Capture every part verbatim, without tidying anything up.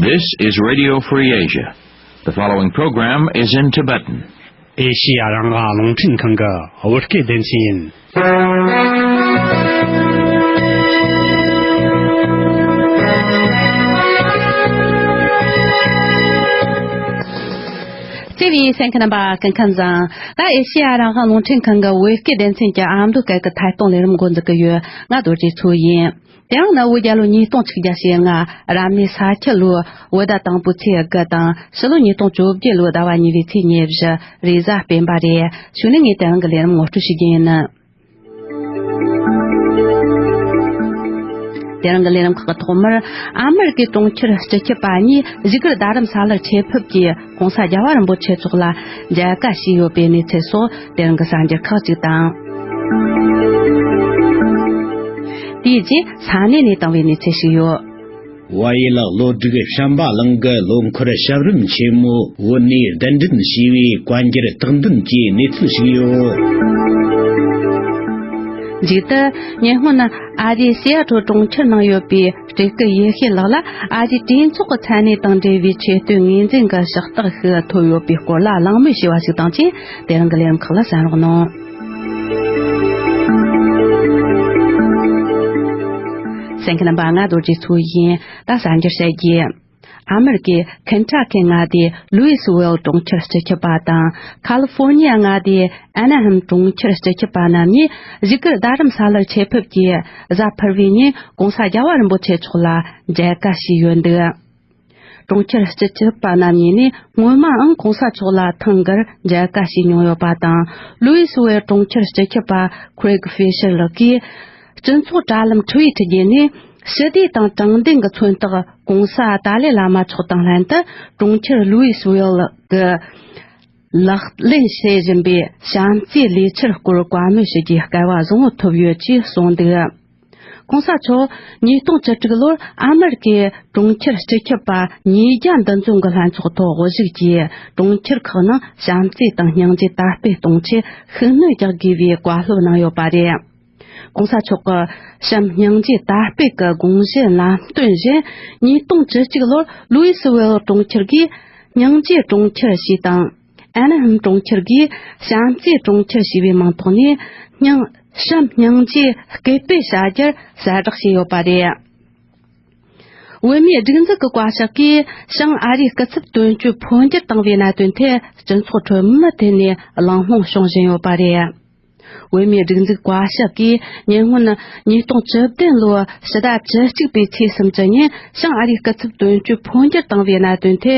This is Radio Free Asia. The following program is in Tibetan. ཨེ་ཤི་ཡ་རང་དབང་རླུང་འཕྲིན་ཁང་གི་བོད་སྐད་སྡེ་ཚན་ཡིན། བརྩེ་བའི་གསན་མཁན་རྣམ་པ་སྐུ་ཁམས་བཟང་། ད་ཨེ་ཤི་ཡ་རང་དབང་རླུང་འཕྲིན་ཁང་གི་བོད་སྐད་སྡེ་ཚན་གྱི་ཨ་མདོ་སྐད་ཀྱི་ཐད་གཏོང་ལས་རིམ་འགོ་འཛུགས་ཀྱི་ཡོད། ང་རྡོ་རྗེ་མཚོ་ཡིན། དེ་རིང་ནི་བོད་རྒྱལ་ལོ་ཉིས་སྟོང་ཆིག་བརྒྱ་ཞེ་ལྔ། རབ་གནས་ས་ཁྱི་ལོའི་བོད་ཟླ་དང་པོའི་ཚེས་དགུ་དང་། ཕྱི་ལོ་ཉིས་སྟོང་བཅོ་བརྒྱད་ལོའི་ཟླ་བ་གཉིས་པའི་ཚེས་ཉེར་བཞི། རེས་གཟའ་སྤེན་པ་རེད། གཞུག་ནས་ངས་དེ་རིང་གི་ལས་རིམ་ངོ་སྤྲོད་ཞུ་རྒྱུ་ཡིན། དེ་རིང་གི་ལས་རིམ་ཁག་གི་ཐོག་མར། ཨ་མེ་རི་ཀའི་གྲོང་ཁྱེར་སྤྱི་ཁྱབ་པ་གཉིས་བཞུགས་སྒར་རྡ་རམ་ས་ལར་ཆེད་ཕེབས་ཀྱིས་༸གོང་ས་༸རྒྱལ་བ་རིན་པོ་ཆེ་མཆོག་ལ་མཇལ་ཁ་ཞུས་ཡོད་པའི་གནས་ཚུལ་སོགས་དེ་རིང་གི་གསར་འགྱུར་ཁག་ཅིག་དང་། དེའི་རྗེས་ས་གནས་ནས་བཏང་བའི་གནས་ཚུལ་ཞིག་ཡོད། བལ་ཡུལ་ལ་བློ་སྒྲུབ་བྱམས་པ་གླིང་གི་ལོ་འཁོར་ཞབས་རིམ་ཆེན་མོ་བོད་ནས་གདན་འདྲེན་བྱས་པའི་བཀའ་འགྱུར་རྟགས་འདོན་གྱི་གནས་ཚུལ་ཞིག་ཡོད། མཇུག་ཏུ། ཉེ་སྔོན་ཨ་རིའི་སི་ཨ་ཊལ་གྲོང་ཁྱེར་ནང་ཡོད་པའི་སྤྲུལ་སྐུ་ཡེ་ཤེས་ལགས་ལ་ཨ་རིའི་གྲོས་ཚོགས་ཀྱི་མཚན་གནས་དང་འབྲེལ་བའི་ཆེ་བསྟོད་ངོས་འཛིན་གྱི་ཕྱག་རྟགས་ཤིག་ཐོབ་ཡོད་པའི་སྐོར་ལ་གླེང་མོལ་བྱས་པ་ཞིག་དང་བཅས་དེ་རིང་གི་ལས་རིམ་ཁག་ལ་གསན་རོགས་གནང་། གསན་མཁན་རྣམ་པ། ང་རྡོ་རྗེ་མཚོ་ཡིན། ད་གསར་འགྱུར་བཤད་རྒྱུ། ཨ་མེ་རི་ཀའི་ཁེན་ཊ་ཁི་མངའ་སྡེའི་ལུའི་སི་ཝེལ་གྲོང་ཁྱེར་སྤྱི་ཁྱབ་པ་དང་། ཁ་ལི་ཧྥོར་ནི་ཡ་མངའ་སྡེའི་ཨ་ན་ཧམ་གྲོང་ཁྱེར་སྤྱི་ཁྱབ་པ་རྣམ་གཉིས་བཞུགས་སྒར་རྡ་རམ་ས་ལར་ཆེད་ཕེབས་ཀྱིས་གཟའ་ཕུར་བུའི་ཉིན་༸གོང་ས་༸རྒྱལ་བ་རིན་པོ་ཆེ་མཆོག་ལ་མཇལ་ཁ་ཞུས་ཡོད་འདུག། གྲོང་ཁྱེར་སྤྱི་ཁྱབ་པ་རྣམ་གཉིས་ནས་སྔོན་མའང་༸གོང་ས་མཆོག་ལ་ཐེངས་འགར་མཇལ་ཁ་ཞུས་མྱོང་ཡོད་པ་དང་། ལུའི་སི་ཝེལ་གྲོང་ཁྱེར་སྤྱི་ཁྱབ་པ་ཁུ་རེག་ཧྥེ་ཤར་ལགས་ཀྱིས། སྤྱི་ཚོགས་དྲ་ལམ་ཊི་ཝི་ཊར་བརྒྱུད་ནས་ཞི་བདེ་དང་དྲང་བདེན་གྱི་མཚོན་རྟགས་༸གོང་ས་ཏཱ་ལའི་བླ་མ་མཆོག་དང་ལྷན་དུ་གྲོང་ཁྱེར་ལུའི་སི་ཝེལ་གྱི་ལག་ལེན་བྱེད་བཞིན་པའི་བྱམས་བརྩེའི་ལས་འཆར་སྐོར་བཀའ་མོལ་ཞུ་རྒྱུའི་སྐལ་བ་བཟང་པོ་ཐོབ་ཡོད་ཅེས་གསུངས་འདུག། ༸གོང་ས་མཆོག་ཉིས་སྟོང་བཅུ་དྲུག་ལོར་ཨ་མེ་རི་ཀའི་གྲོང་ཁྱེར་སྤྱི་ཁྱབ་པ་ཉིས་བརྒྱ་འདུ་འཛོམས་ཀྱི་ལྷན་ཚོགས་ཐོག་དབུ་བཞུགས་ཀྱིས་གྲོང་ཁྱེར་ཁག་ནང་བྱམས་བརྩེ་དང་སྙིང་རྗེ་དར་སྤེལ་གཏོང་ཆེད་ཤུགས་སྣོན་རྒྱག་དགོས་པའི་བཀའ་སློབ་གནང་ཡོད་པ་རེད། ༸གོང་ས་མཆོག་གི་བྱམས་སྙིང་རྗེ་དར་སྤེལ་གྱི་དགོངས་གཞི་ལམ་སྟོན་བཞིན། ཉིས་སྟོང་བཅུ་གཅིག་ལོར་ལུའི་སི་ཝེལ་གྲོང་ཁྱེར་གྱིས་སྙིང་རྗེའི་གྲོང་ཁྱེར་ཞེས་དང་། ཨན་ཧམ་གྲོང་ཁྱེར་གྱིས་བྱམས་བརྩེའི་གྲོང་ཁྱེར་ཞེས་པའི་མིང་ཐོག་ནས་སྙིང་། བྱམས་སྙིང་རྗེ་སྐུལ་སྤེལ་བྱ་རྒྱུར་གསལ་བསྒྲགས་བྱས་ཡོད་པ་རེད། བོད་མིའི་སྒྲིག་འཛུགས་ཀྱི་བཀའ་ཤག་གིས་བྱང་ཨ་རིའི་སྐུ་ཚབ་དོན་གཅོད་འཕོ་འགྱུར་བཏང་བའི་གནད་དོན་ཐད་སྤྱི་ཚོགས་ཁྲོད་མུ་མཐུད་ནས་གླེང་སློང་བྱུང་བཞིན་ཡོད་པ་རེད། བོད་མིའི་སྒྲིག་འཛུགས་བཀའ་ཤག་གིས་ཉེ་སྔོན་ཉིས་སྟོང་བཅུ་བདུན་ལོའི་ཕྱི་ཟླ་བཅུ་གཅིག་པའི་ཚེས་སུམ་ཅུ་ཉིན་བྱང་ཨ་རིའི་སྐུ་ཚབ་དོན་གཅོད་འཕོ་འགྱུར་བཏང་བའི་གནད་དོན་ཐད་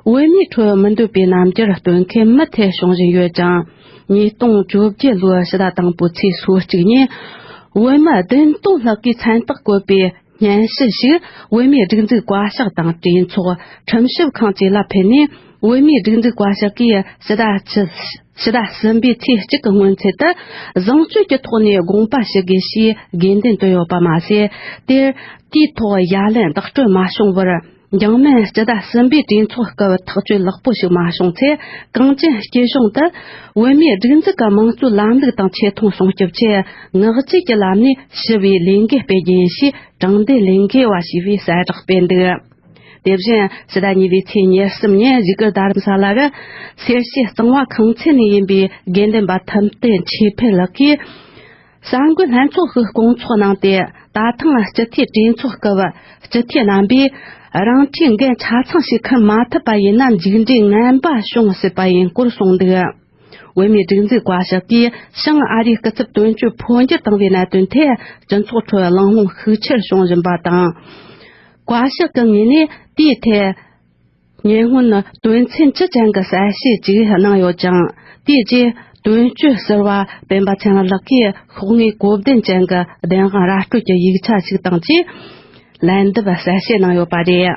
བོད་མིའི་ཁྲོད་མི་འདོད་པའི་རྣམ་འགྱུར་སྟོན་མཁན་མུ་མཐུད་བྱུང་བཞིན་ཡོད་ཅིང་། ཉིས་སྟོང་བཅོ་བརྒྱད་ལོའི་ཕྱི་ཟླ་དང་པོའི་ཚེས་སོ་གཅིག་ཉིན་བོད་མི་བདུན་སྟོང་ལྷག་གིས་མཚན་རྟགས་བཀོད་པའི་སྙན་ཞུ་ཞིག་བོད་མིའི་སྒྲིག་འཛུགས་བཀའ་ཤག་དང་གྲོས་ཚོགས་ཁྲིམས་ཞིབ་ཁང་བཅས་ལ་ཕུལ་ནས། བོད་མིའི་སྒྲིག་འཛུགས་བཀའ་ཤག་གིས་ཕྱི་ཟླ་བཅུ། ཕྱི་ཟླ་གསུམ་པའི་ཚེས་གཅིག་གི་སྔོན་ཚུད་དུ་བཟང་སྤྱོད་ཀྱི་ཐོག་ནས་དགོངས་པ་ཞུ་དགོས་ཞེས་དགོས་འདུན་བཏོན་ཡོད་པ་མ་ཟད། དེར་དེའི་ཐོག་ཡ་ལན་བདག་སྤྲོད་མ་བྱུང་བར། འགྱངས་མིན་སྤྱི་ཟླ་གསུམ་པའི་གྲོས་ཚོགས་སྐབས་ཐག་གཅོད་ལེགས་པོ་ཞིག་མ་བྱུང་ཚེ། གངས་ཅན་སྐྱིད་གཤོངས་དུ་བོད་མིའི་སྒྲིག་འཛུགས་ཀྱི་དམངས་གཙོའི་ལམ་ལུགས་དང་ཆེ་མཐོང་སྲུང་སྐྱོབ་ཆེད་ངག་བཅད་ཀྱི་ལམ་ནས་ཞི་བའི་ལས་འགུལ་སྤེལ་རྒྱུ་ཡིན་ཞེས་དྲང་བདེན་ལས་འགུལ་བ་ཞེས་པའི་གསལ་བསྒྲགས་སྤེལ་འདུག། དེ་བཞིན་ཕྱི་ཟླ་གཉིས་པའི་ཚེས་ཉེར་གསུམ་ཉིན་བཞུགས་སྒར་རྡ་རམ་ས་ལ་རུ་སེར་བྱེས་གཙང་བ་ཁང་ཚན་ནས་ཡིན་པའི་དགེ་འདུན་པ་ཐུབ་བསྟན་ཆོས་འཕེལ་ལགས་ཀྱིས། གསར་འགོད་ལྷན་ཚོགས་ཤིག་སྐོང་ཚོགས་གནང་སྟེ། ད་ཐེངས་སྤྱི་འཐུས་གྲོས་ཚོགས་སྐབས་སྤྱི་འཐུས་རྣམ་པས་རང་འཁྲིའི་འགན་ཆ་ཚང་ཞིག་འཁུར་མ་ཐུབ་པ་ཡིན་ན་མཇུག་འབྲས་ངན་པ་བྱུང་སྲིད་པ་ཡིན་སྐོར་གསུངས་འདུག། བོད་མིའི་སྒྲིག་འཛུགས་བཀའ་ཤག་གིས་བྱང་ཨ་རིའི་སྐུ་ཚབ་དོན་གཅོད་འཕོ་འགྱུར་བཏང་བའི་གནད་དོན་ཐད་སྤྱི་ཚོགས་ཁྲོད་གླེང་སློང་ཤུགས་ཆེར་བྱུང་བཞིན་པ་དང་། བཀའ་ཤག་གི་ངོས་ནས་དེའི་ཐད། ཉེ་སྔོན་དོན་ཚན་བཅུ་ཅན་གྱི་གསལ་བཤད་ཅིག་གནང་ཡོད་ཅིང་། དེའི་རྗེས་དོན་གཅོད་ཟུར་པ་སྤེན་པ་ཚེ་རིང་ལགས་ཀྱིས་ཤོག་ངོས་གོ་བདེ་ཅན་གྱི་བདེན་དཔང་ར་སྤྲོད་ཀྱི་ཡིག་ཆ་ཞིག་དང་བཅས་ལན་འདེབས་གསལ་བཤད་གནང་ཡོད་པ་རེད།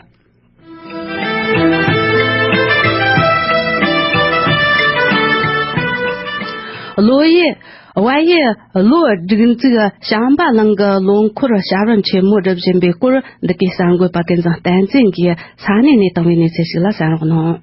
བལ་ཡུལ། བལ་ཡུལ་ལོ་སྒྲིག་འཛུགས་བྱམས་པ་གླིང་གི་ལོ་འཁོར་ཞབས་རིམ་ཆེན་མོ་སྒྲུབ་བཞིན་པའི་སྐོར། འདི་གའི་གསར་འགོད་པ་ཀུན་བཟང་བསྟན་འཛིན་གྱིས་ས་གནས་ནས་བཏང་བའི་གནས་ཚུལ་ཞིག་ལ་གསན་རོགས་གནང་།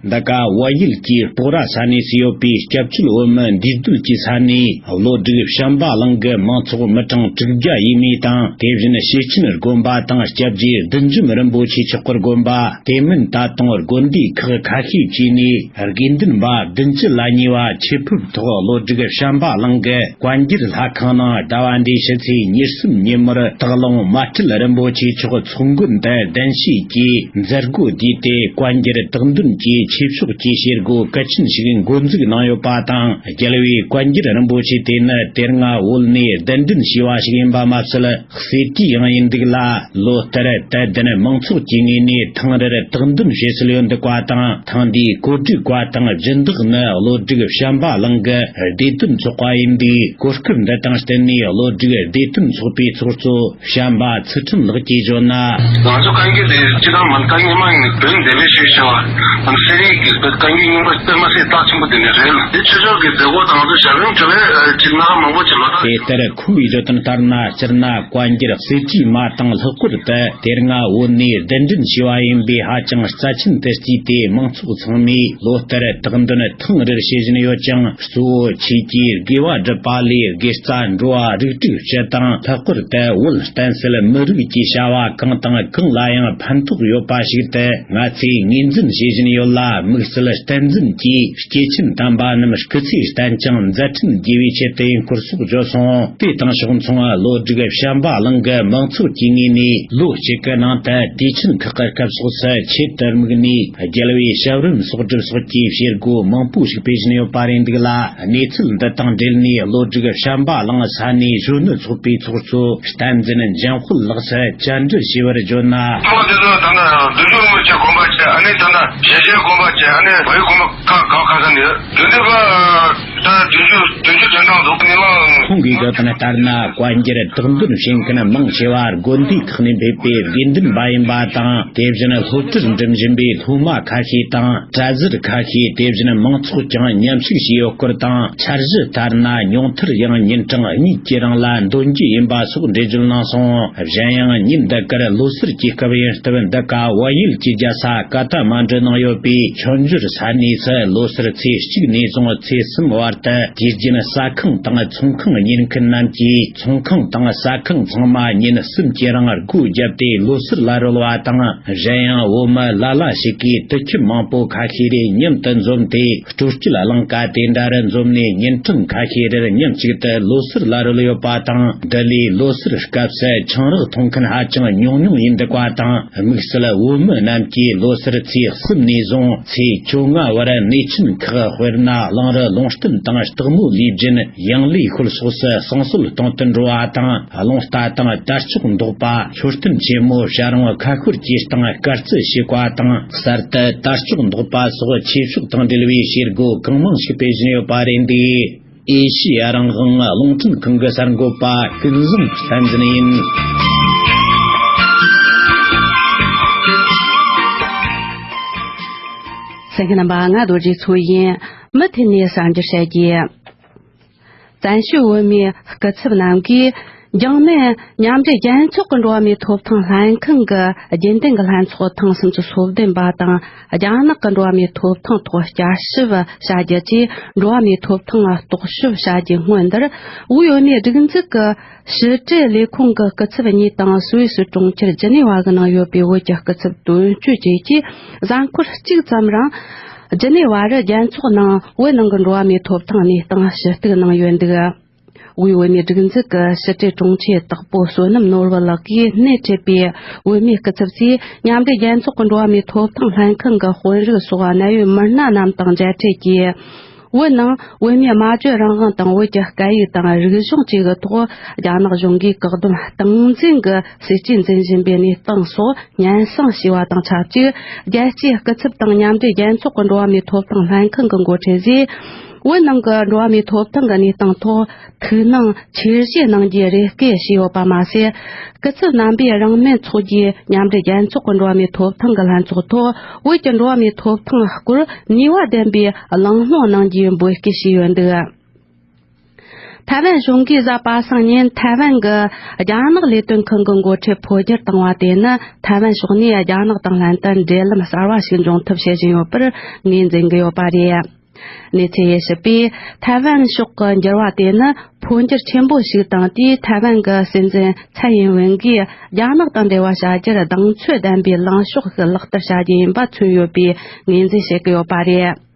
འདི་ག་བལ་ཡུལ་གྱི་སྤོག་ར་ས་གནས་སུ་ཡོད་པའི་སྐྱབས་བཅོལ་བོད་མི་འདུས་སྡོད་ཀྱི་ས་གནས་བློ་སྒྲིག་བྱམས་པ་གླིང་གི་མང་ཚོགས་མི་གྲངས་དྲུག་བརྒྱ་ཡས་མས་དང་། དེ་བཞིན་ཤེར་ཕྱིན་དགོན་པ་དང་། སྐྱབས་རྗེ་བདུད་འཇོམས་རིན་པོ་ཆེ་མཆོག་གི་དགོན་པ། དེ་མིན་ད་དུང་དགོན་སྡེ་ཁག་ཁ་ཤས་བཅས་ནས་དགེ་འདུན་པ་བདུན་ཅུ་ལ་ཉེ་བ་ཆེད་ཕེབས་ཐོག་བློ་སྒྲིག་བྱམས་པ་གླིང་གི་བཀའ་འགྱུར་ལྷ་ཁང་ནང་ཟླ་བ་འདིའི་ཕྱི་ཚེས་ཉེར་གསུམ་ཉིན་མོར་སྟག་ལུང་མ་སྤྲུལ་རིན་པོ་ཆེ་མཆོག་ཚོགས་མགོན་དུ་གདན་ཞུས་ཀྱིས་མཛད་སྒོ་བསྡུས་ཏེ། བཀའ་འགྱུར་དག་འདོན་གྱི་ཆོས་ཕྱོགས་ཀྱི་བྱེད་སྒོ་གལ་ཆེན་ཞིག་འགོ་འཛུགས་གནང་ཡོད་པ་དང་། རྒྱལ་བའི་བཀའ་འགྱུར་རིན་པོ་ཆེ་དེ་ནི་དེ་སྔ་བོད་ནས་གདན་འདྲེན་བྱས་པ་ཞིག་ཡིན་པ་མ་ཟད། གསེར་བྲིས་ཡང་ཡིན་འདུག་ལ། ལོ་ལྟར་དད་ལྡན་མང་ཚོགས་ཀྱི་ངོས་ནས་ཐེངས་རེར་དག་འདོན་བྱེད་སྲོལ་ཡོད་འདུག་པ་དང་། ཐེངས་འདིའི་གོ་སྒྲིག་པ་དང་སྦྱིན་བདག་ནི་བློ་སྒྲིག་བྱམས་པ་གླིང་གི་སྡེ་བདུན་ཚོགས་པ་ཡིན་པས། གོ་སྐབས་འདི་དང་བསྟུན་ནས་བློ་སྒྲིག་སྡེ་བདུན་ཚོགས་པའི་ཚོགས་གཙོ་བྱམས་པ་ཚུལ་ཁྲིམས་ལགས་ཀྱིས་བརྗོད་ན། ང་ཚོ་བཀའ་འགྱུར་དེ་སྤྱི་བཏང་མ་ལྟ་ཉི་མ་ཡིན་བོད་འདས་པའི་ཤུལ་བྱ་བ་དང་། གསེར་ཡིག་གི་བཀའ་འགྱུར་རྙིང་པ་དཔེ་མ་སྲིད་རྟགས་ཆེན་པོ་དེ་ནས་རེད། དེ་ཆོས་ཕྱོགས་ཀྱི་མཛད་སྒོ་དང་ཚོ་ཞབས་བརྟན་གྲུབ་པའི་ཅིག་སྣ་ཁ་མང་པོ་ཅིག་ལོ་ད། དེ་ལྟར་ཁོང་གིས་བརྗོད་དོན་ལྟར་ན། སྤྱིར་ན་བཀའ་འགྱུར་གསེར་བྲིས་མ་དང་ལྷག་པར་དུ་དེ་སྔ་བོད་ནས་གདན་འདྲེན་བྱས་པ་ཡིན་པས་ཧ་ཅང་རྩ་ཆེན་དུ་བརྩིས་ཏེ། མང་ཚོགས་ཚང་མས་ལོ་ལྟར་དག་འདོན་ཐེངས་རེར་བྱེད་བཞིན་ཡོད་ཅིང་། གཙོ་བོ་ཆོས་ཀྱི་དགེ་བ་སྒྲུབ་པ་ལས་དགེ་རྩ་འགྲོ་བ་རིགས་དྲུག་སྤྱི་དང་། ལྷག་པར་དུ་བོད་བསྟན་སྲིད་མི་རིགས་ཀྱི་བྱ་བ་གང་དང་གང་ལ་ཡང་ཕན་ཐོགས་ཡོད་པ་ཞིག་ཏུ་ང་ཚོས་ངོས་འཛིན་བྱེད་བཞིན་ཡོད་ལ། དམིགས་བསལ་བསྟན་འཛིན་གྱི་སྐྱེས་ཆེན་དམ་པ་རྣམས་སྐུ་ཚེ་བརྟན་ཅིང་མཛད་འཕྲིན་རྒྱས་པའི་ཆེད་དུ་ཡིན་སྐོར་སོགས་བརྗོད་སོང་། དེ་དང་ཕྱོགས་མཚུངས་བློ་སྒྲིག་བྱམས་པ་གླིང་གི་མང་ཚོགས་ཀྱི་ངོས་ནས་ལོ་གཅིག་གི་ནང་དུ་དུས་ཆེན་ཁག་གི་སྐབས་སོགས་སུ་ཆེད་དུ་དམིགས་ནས་རྒྱལ་བའི་ཞབས་རིམ་གསོག་སྒྲུབ་སོགས་ཀྱི་བྱེད་སྒོ་མང་པོ་ཞིག་སྤེལ་བཞིན་ཡོད་པ་རེད་འདུག་ལ། གནས་ཚུལ་འདི་དང་འབྲེལ་ནས་བློ་སྒྲིག་བྱམས་པ་གླིང་ས་གནས་གཞོན་ནུ་ཚོགས་པའི་ཚོགས་གཙོ་བསྟན་འཛིན་འཇམ་དཔལ་ལགས་སུ་བཅར་འདྲི་ཞུས་པར་བརྗོད་ན། ཐོག་འདི་ཚོ་ད་ལྟ་བདུད་འཇོམས་རིན་པོ་ཆེ་དགོན་པ་བྱས། ཨ་ནི་ད་ལྟ་ཞལ་བཞེས་དགོན་པ་བྱས། ཨ་ནི་བལ་ཡུལ་དགོན་པ་ཁག་ཁག་ཁག་ས་འདི་བདུད་འདི་པ་ད་བདུན་ཅུ་བདུན་ཅུ་དོན་གྲངས་འདུག་ནི་ལ། ཁོང་གིས་བརྗོད་དོན་ལྟར་ན། བཀའ་འགྱུར་དག་འདོན་བྱེད་མཁན་མང་ཆེ་བ་དགོན་སྡེ་ཁག་ནས་ཕེབས་པའི་དགེ་འདུན་པ་ཡིན་པ་དང་། དེ་བཞིན་སློབ་གྲྭར་འགྲིམ་བཞིན་པའི་སློབ་མ་ཁ་ཤས་དང་། གྲྭ་ཟུར་ཁ་ཤས། དེ་བཞིན་མང་ཚོགས་ཀྱང་མཉམ་ཞུགས་བྱས་ཡོད་སྐོར་དང་། འཆར་གཞི་ལྟར་ན་ཉུང་མཐར་ཡང་ཉིན་གྲངས་གཉིས་ཀྱི་རིང་ལ་འདོན་རྒྱུ་ཡིན་པ་སོགས་འགྲེལ་བརྗོད་གནང་སོང་། གཞན་ཡང་ཉིན་འདི་གར་ལོ་སར་གྱི་སྐབས་ཡིན་སྟབས། འདི་ག་བལ་ཡུལ་གྱི་རྒྱལ་ས་ཀ་ཐ་མན་ཌུ་ནང་ཡོད་པའི་མཆོད་འཇོར་ས་གནས་སུ་ལོ་སར་ཚེས་གཅིག་ནས་བཟུང་ཚེས་གསུམ་བར་དུ་དུས་རྒྱུན་ཟ་ཁང་དང་ཚོང་ཁང་གཉེར་མཁན་རྣམས་ཀྱིས་ཚོང་ཁང་དང་ཟ་ཁང་ཚང་མ་ཉིན་གསུམ་གྱི་རིང་སྒོ་བརྒྱབ་སྟེ་ལོ་སར་ལ་རོལ་བ་དང་། གཞན་ཡང་བོད་མི་ལ་ལ་ཞིག་གིས་དུད་ཁྱིམ་མང་པོ་ཁ་ཤས་རེ་མཉམ་དུ་འཛོམས་ཏེ། སྤྲོ་སྐྱིད་གླིང་ཀ་དེ་འདྲ་རུ་འཛོམས་ནས་ཉིན་གྲངས་ཁ་ཤས་རེར་མཉམ་གཅིག་ཏུ་ལོ་སར་ལ་རོལ་ཡོད་པ་དང་། འདི་ལས་ལོ་སར་སྐབས་སུ་ཆང་རག་འཐུང་མཁན་ཧ་ཅང་ཉུང་ཉུང་ཡིན་འདུག་པ་དང་། དམིགས་བསལ་བོད་མི་རྣམས་ཀྱིས་ལོ་སར་ཚེས་གསུམ་ནས་བཟུང་ཚེས་བཅོ་ལྔ་བར་གནས་ཆེན་ཁག། དཔེར་ན་གླང་རི་ལུང་བསྟན་དང་སྟག་མོ་ལུས་སྦྱིན། ཡང་ལེ་ཤོད་སོགས་སུ་བསང་གསོལ་གཏོང་དུ་འགྲོ་བ་དང་། རླུང་རྟ་དང་དར་ལྕོག་འདོགས་པ། མཆོད་རྟེན་ཆེན་མོ་བྱ་རུང་ཁ་ཤོར་གྱི་སྟེང་དཀར་རྩི་བྱེད་པ་དང་། གསར་དུ་དར་ལྕོག་འདོགས་པ་སོགས་ཆོས་ཕྱོགས་དང་འབྲེལ་བའི་བྱེད་སྒོ་གང་མང་ཞིག་སྤེལ་བཞིན་ཡོད་པ་རེད་འདུག་ཨེ་ཤི་ཡ་རང་དབང་རླུང་འཕྲིན་ཁང་གི་གསར་འགོད་པ་ཀུན་བཟང་བསྟན་འཛིན་ཡིན། གསན་མཁན་རྣམ་པ། ང་རྡོ་རྗེ་མཚོ་ཡིན། མུ་མཐུད་ནས་གསར་འགྱུར་བཤད་རྒྱུ། བཙན་བྱོལ་བོད་མིའི་སྐུ་ཚབ་རྣམས་ཀྱིས་རྒྱང་ནས་མཉམ་འབྲེལ་རྒྱལ་ཚོགས་ཀྱི་འགྲོ་བ་མིའི་ཐོབ་ཐང་ལྷན་ཁང་གི་རྒྱུན་ལྡན་གྱི་ལྷན་ཚོགས་ཐེངས་སུམ་ཅུ་སོ་བདུན་པ་དང་། རྒྱ་ནག་གི་འགྲོ་བ་མིའི་ཐོབ་ཐང་ཐོག་བསྐྱར་ཞིབ་བྱ་རྒྱུ་བཅས་འགྲོ་བ་མིའི་ཐོབ་ཐང་རྟོག་ཞིབ་བྱ་རྒྱུའི་སྔོན་དུ། དབུས་བོད་མིའི་སྒྲིག་འཛུགས་ཀྱི་ཕྱི་དྲིལ་ལས་ཁུངས་ཀྱི་སྐུ་ཚབ་གཉིས་དང་། སུད་སི་གྲོང་ཁྱེར་ཇི་ནི་ཝ་གི་ནང་ཡོད་པའི་བོད་ཀྱི་སྐུ་ཚབ་དོན་གཅོད་བཅས་ཀྱིས་གཟའ་འཁོར་གཅིག་ཙམ་རིང་ཇི་ནི་ཝ་རུ་རྒྱལ་ཚོགས་ནང་བོད་ནང་གི་འགྲོ་བ་མིའི་ཐོབ་ཐང་གནས་སྟངས་ཞུ་གཏུག་གནང་ཡོད་འདུག་དབུས་བོད་མིའི་སྒྲིག་འཛུགས་ཀྱི་ཕྱི་དྲིལ་དྲུང་ཆེ་དྭགས་པོ་བསོད་ནམས་ནོར་བུ་ལགས་ཀྱིས་སྣེ་ཁྲིད་པའི་བོད་མིའི་སྐུ་ཚབ་ཚོས་མཉམ་འབྲེལ་རྒྱལ་ཚོགས་ཀྱི་འགྲོ་བ་མིའི་ཐོབ་ཐང་ལྷན་ཁང་གི་དཔོན་རིགས་སོགས་གནད་ཡོད་མི་སྣ་རྣམས་དང་མཇལ་འཕྲད་ཀྱིས། བོད་ནང་བོད་མིའི་སྨྲ་བརྗོད་རང་དབང་དང་བོད་ཀྱི་སྐད་ཡིག་དང་རིག་གཞུང་བཅས་ཀྱི་ཐོག་རྒྱ་ནག་གཞུང་གིས་བཀག་སྡོམ་སྟངས་འཛིན་གྱི་སྲིད་ཇུས་འཛིན་བཞིན་པའི་གནས་སྟངས་སོགས་སྙན་སེང་ཞུས་པ་དང་ཆབས་ཅིག་རྒྱལ་སྤྱིའི་སྐུ་ཚབ་དང་མཉམ་འབྲེལ་རྒྱལ་ཚོགས་ཀྱི་འགྲོ་བ་མིའི་ཐོབ་ཐང་ལྷན་ཁང་གི་འགོ་ཁྲིད་ཚོས། བོད་ནང་གི་འགྲོ་བ་མིའི་ཐོབ་ཐང་གི་གནས་སྟངས་ཐོག་ཐུགས་སྣང་ཆེར་བཞེས་གནང་རྒྱུའི་རེ་སྐུལ་ཞུས་ཡོད་པ་མ་ཟད། སྐུ་ཚབ་རྣམ་པས་རང་མོས་ཚོགས་རྒྱུའི་མཉམ་འབྲེལ་རྒྱལ་ཚོགས་ཀྱི་འགྲོ་བ་མིའི་ཐོབ་ཐང་གི་ལྷན་ཚོགས་ཐོག་བོད་ཀྱི་འགྲོ་བ་མིའི་ཐོབ་ཐང་སྐོར་ནུས་པ་ལྡན་པའི་གླེང་སློང་གནང་རྒྱུའི་འབོད་སྐུལ་ཞུས་ཡོད་འདུག་ཐའེ་ཝན་གཞུང་གིས་གཟའ་པ་སངས་ཉིན་ཐའེ་ཝན་གྱི་རྒྱ་ནག་ལས་དོན་ཁང་གི་འགོ་ཁྲིད་འཕོ་འགྱུར་བཏང་བ་དེ་ནི་ཐའེ་ཝན་ཕྱོགས་ནས་རྒྱ་ནག་དང་ལྷན་དུ་འབྲེལ་ལམ་གསར་བ་ཞིག་འབྱུང་ཐབས་བྱེད་བཞིན་ཡོད་པར་ངོས་འཛིན་གྱི་ཡོད་པ་རེད། གནས་ཚུལ་ཡིན་ཞིབ་པས། ཐའེ་ཝན་ཕྱོགས་ཀྱི་འགྱུར་བ་དེ་ནི་འཕོ་འགྱུར་ཆེན་པོ་ཞིག་དང་། དེས་ཐའེ་ཝན་གྱི་སྲིད་འཛིན་ཚའེ་ཡིན་ཝེན་གྱིས་རྒྱ་ནག་དང་འབྲེལ་བ་བྱ་རྒྱུར་གདེང་ཚོད་ལྡན་པའི་ལངས་ཕྱོགས་ཤིག་ལག་བསྟར་བྱ་རྒྱུ་ཡིན་པ་མཚོན་ཡོད་པའི་ངོས་འཛིན་བྱེད་ཀྱི་ཡོད་པ་རེད།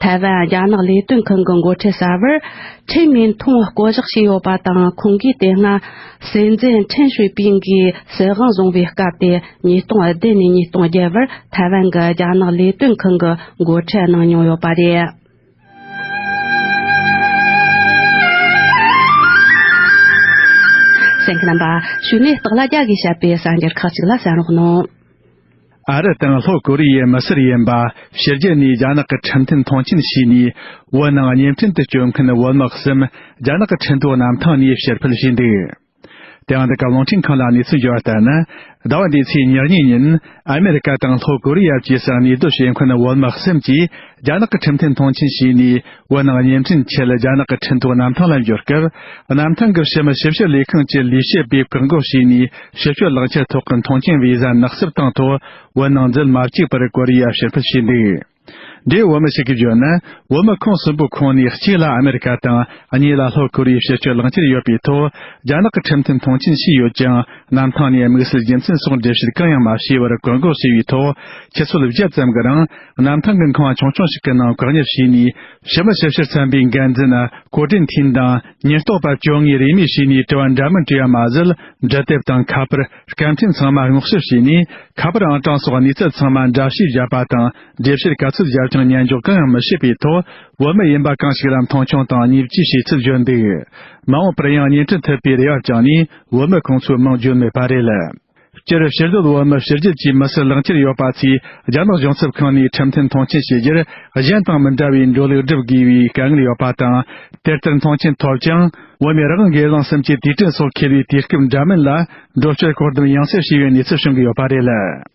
ཐའེ་ཝན་རྒྱ་ནག་ལས་དོན་ཁང་གི་འགོ་ཁྲིད་གསར་པར་ཁྲིན་མིན་ཐུང་བསྐོ་གཞག་བྱས་ཡོད་པ་དང་། ཁོང་གིས་དེ་སྔ་སྲིད་འཛིན་ཁྲིན་ཧྲུའེ་པིན་གྱི་སྲིད་དབང་བཟུང་བའི་སྐབས་དེ་ཉིས་སྟོང་བདུན་ནས་ཉིས་སྟོང་བརྒྱད་བར་ཐའེ་ཝན་གྱི་རྒྱ་ནག་ལས་དོན་ཁང་གི་འགོ་ཁྲིད་གནང་མྱོང་ཡོད་པ་རེད། གསན་མཁན་རྣམ་པ། གཞུག་ནས་སྟག་ལྷ་རྒྱལ་གྱིས་བཤད་པའི་གསར་འགྱུར་ཁག་ཅིག་ལ་གསན་རོགས་གནང་། ཨ་རི་དང་ལྷོ་ཀོ་རི་ཡའི་མི་སེར་ཡིན་པ་ཕྱི་རྒྱལ་ནས་རྒྱ་ནག་གི་ཁྲིམས་མཐུན་མཐོང་ཆེན་བྱས་ནས་བོད་ནང་གཉེན་འཕྲིན་དུ་བསྐྱོད་མཁན་བོད་མི་གསུམ་རྒྱ་ནག་གི་ཁྲིམས་ཐོག་གནམ་ཐང་ནས་ཕྱིར་འཕུད་བྱས་འདུག་དེ་ཡང་འདི་ག་རླུང་འཕྲིན་ཁང་ལ་གནས་ཚུལ་འབྱོར་བ་ལྟར་ན། ཟླ་བ་འདིའི་ཚེས་ཉེར་གཉིས་ཉིན་ཨ་མེ་རི་ཀ་དང་ལྷོ་ཀོ་རི་ཡ་བཅས་སུ་གནས་སྡོད་བྱེད་མཁན་བོད་མི་གསུམ་གྱིས་རྒྱ་ནག་གི་ཁྲིམས་མཐུན་མཐོང་ཆེན་བྱས་ནས་བོད་ནང་གཉེན་འཕྲིན་ཆེད་རྒྱ་ནག་གི་ཁྲིམས་ཐོག་གནམ་ཐང་ལ་འབྱོར་སྐབས། གནམ་ཐང་གི་ཕྱི་མི་ཞིབ་བཤེར་ལས་ཁང་གི་ལས་བྱེད་པས་བཀག་འགོག་བྱས་ནས་ཕྱི་སྐྱོད་ལག་ཁྱེར་ཐོག་གི་མཐོང་ཆེན་བི་ཟ་ནག་གསུབ་བཏང་ཐོག་བོད་ནང་འཛུལ་མ་བཅུག་པར་ཀོ་རི་ཡ་ཕྱིར་འཕུད་བྱས་འདུག་འདིའི་བོད་མི་ཞིག་གིས་བརྗོད་ན། བོད་མི་ཁོངས་གསུམ་པོའི་ཁོངས་ནས་གཅིག་ལ་ཨ་མེ་རི་ཀ་དང་གཉིས་ལ་ལྷོ་ཀོ་རི་ཡའི་ཕྱིར་སྐྱོད་ལག་ཁྱེར་ཡོད་པའི་ཐོག་རྒྱ་ནག་གི་ཁྲིམས་མཐུན་མཐོང་ཆེན་བྱས་ཡོད་ཀྱང་། གནམ་ཐང་ནས་དམིགས་བསལ་རྒྱུ་མཚན་སོགས་འགྲེལ་བཤད་གང་ཡང་མ་བྱས་པར་བཀག་འགོག་བྱས་པའི་ཐོག་ཆུ་ཚོད་བརྒྱད་ཙམ་གྱི་རིང་གནམ་ཐང་གི་ཁང་བ་ཆུང་ཆུང་ཞིག་གི་ནང་བཀག་ཉར་བྱས་ནས། ཕྱི་མི་ཞིབ་བཤེར་ཚན་པའི་འགན་འཛིན་ཀོ་ཀྲིན་ཐིན་དང་ཉེན་རྟོག་པ་བཅོ་ལྔས་རེས་མོས་བྱས་ནས་དྲི་བ་འདྲ་མིན་དྲིས་པ་མ་ཟད། འབྲི་དེབ་དང་ཁ་པར། སྐད་འཕྲིན་ཚང་མ་སྔོག་བཤེར་བྱས་ནས། ཁ་པར་ཨང་གྲངས་སོགས་གནས་ཚུལ་ཚང་མ་འདྲ་བཤུས་བརྒྱབ་པ་དང་། འགྲེལ་བཤད་ག་ཚོད་བརྒྱབ་ཀྱང་ཉན་འཇོག་གང་ཡང་མི་བྱེད་པའི་ཐོག་བོད་མི་ཡིན་པ་གང་ཞིག་ལ་མཐོང་ཆུང་དང་བརྙས་བཅོས་བྱས་ཚུལ་བརྗོད་འདུག་མ་འོངས་པར་ཡང་བརྙན་འཕྲིན་ཐུབ་པའི་རེ་བ་བཅངས་ནས་བོད་མི་ཁོང་ཚོའི་མིང་བརྗོད་མེད་པ་རེད། སྤྱིར་ཕྱིར་སྡོད་བོད་མི་ཕྱི་རྒྱལ་གྱི་མི་སེར་ལག་འཁྱེར་ཡོད་པ་ཚོས་རྒྱ་ནག་གཞུང་ཚབ་ཁང་ནས་ཁྲིམས་མཐུན་མཐོང་ཆེན་བྱེད་རྒྱུར་གཞན་དང་མི་འདྲ་བའི་འགྲོ་ལུགས་སྒྲུབ་དགོས་པའི་དཀའ་ངལ་ཡོད་པ་དང་། དེ་ལྟར་མཐོང་ཆེན་ཐོབ་ཀྱང་། བོད་མིའི་རང་དབང་སྒེར་ལངས་སེམས་ཀྱི་དུས་དྲན་སོགས་འཁེལ་བའི་དུས་སྐབས་འདྲ་མིན་ལ་འགྲོ་སྐྱོད་སྐོར་དམ་ཡང་སེ་བྱས་པའི་གནས་ཚུལ་བྱུང་གི་ཡོད་པ་རེད།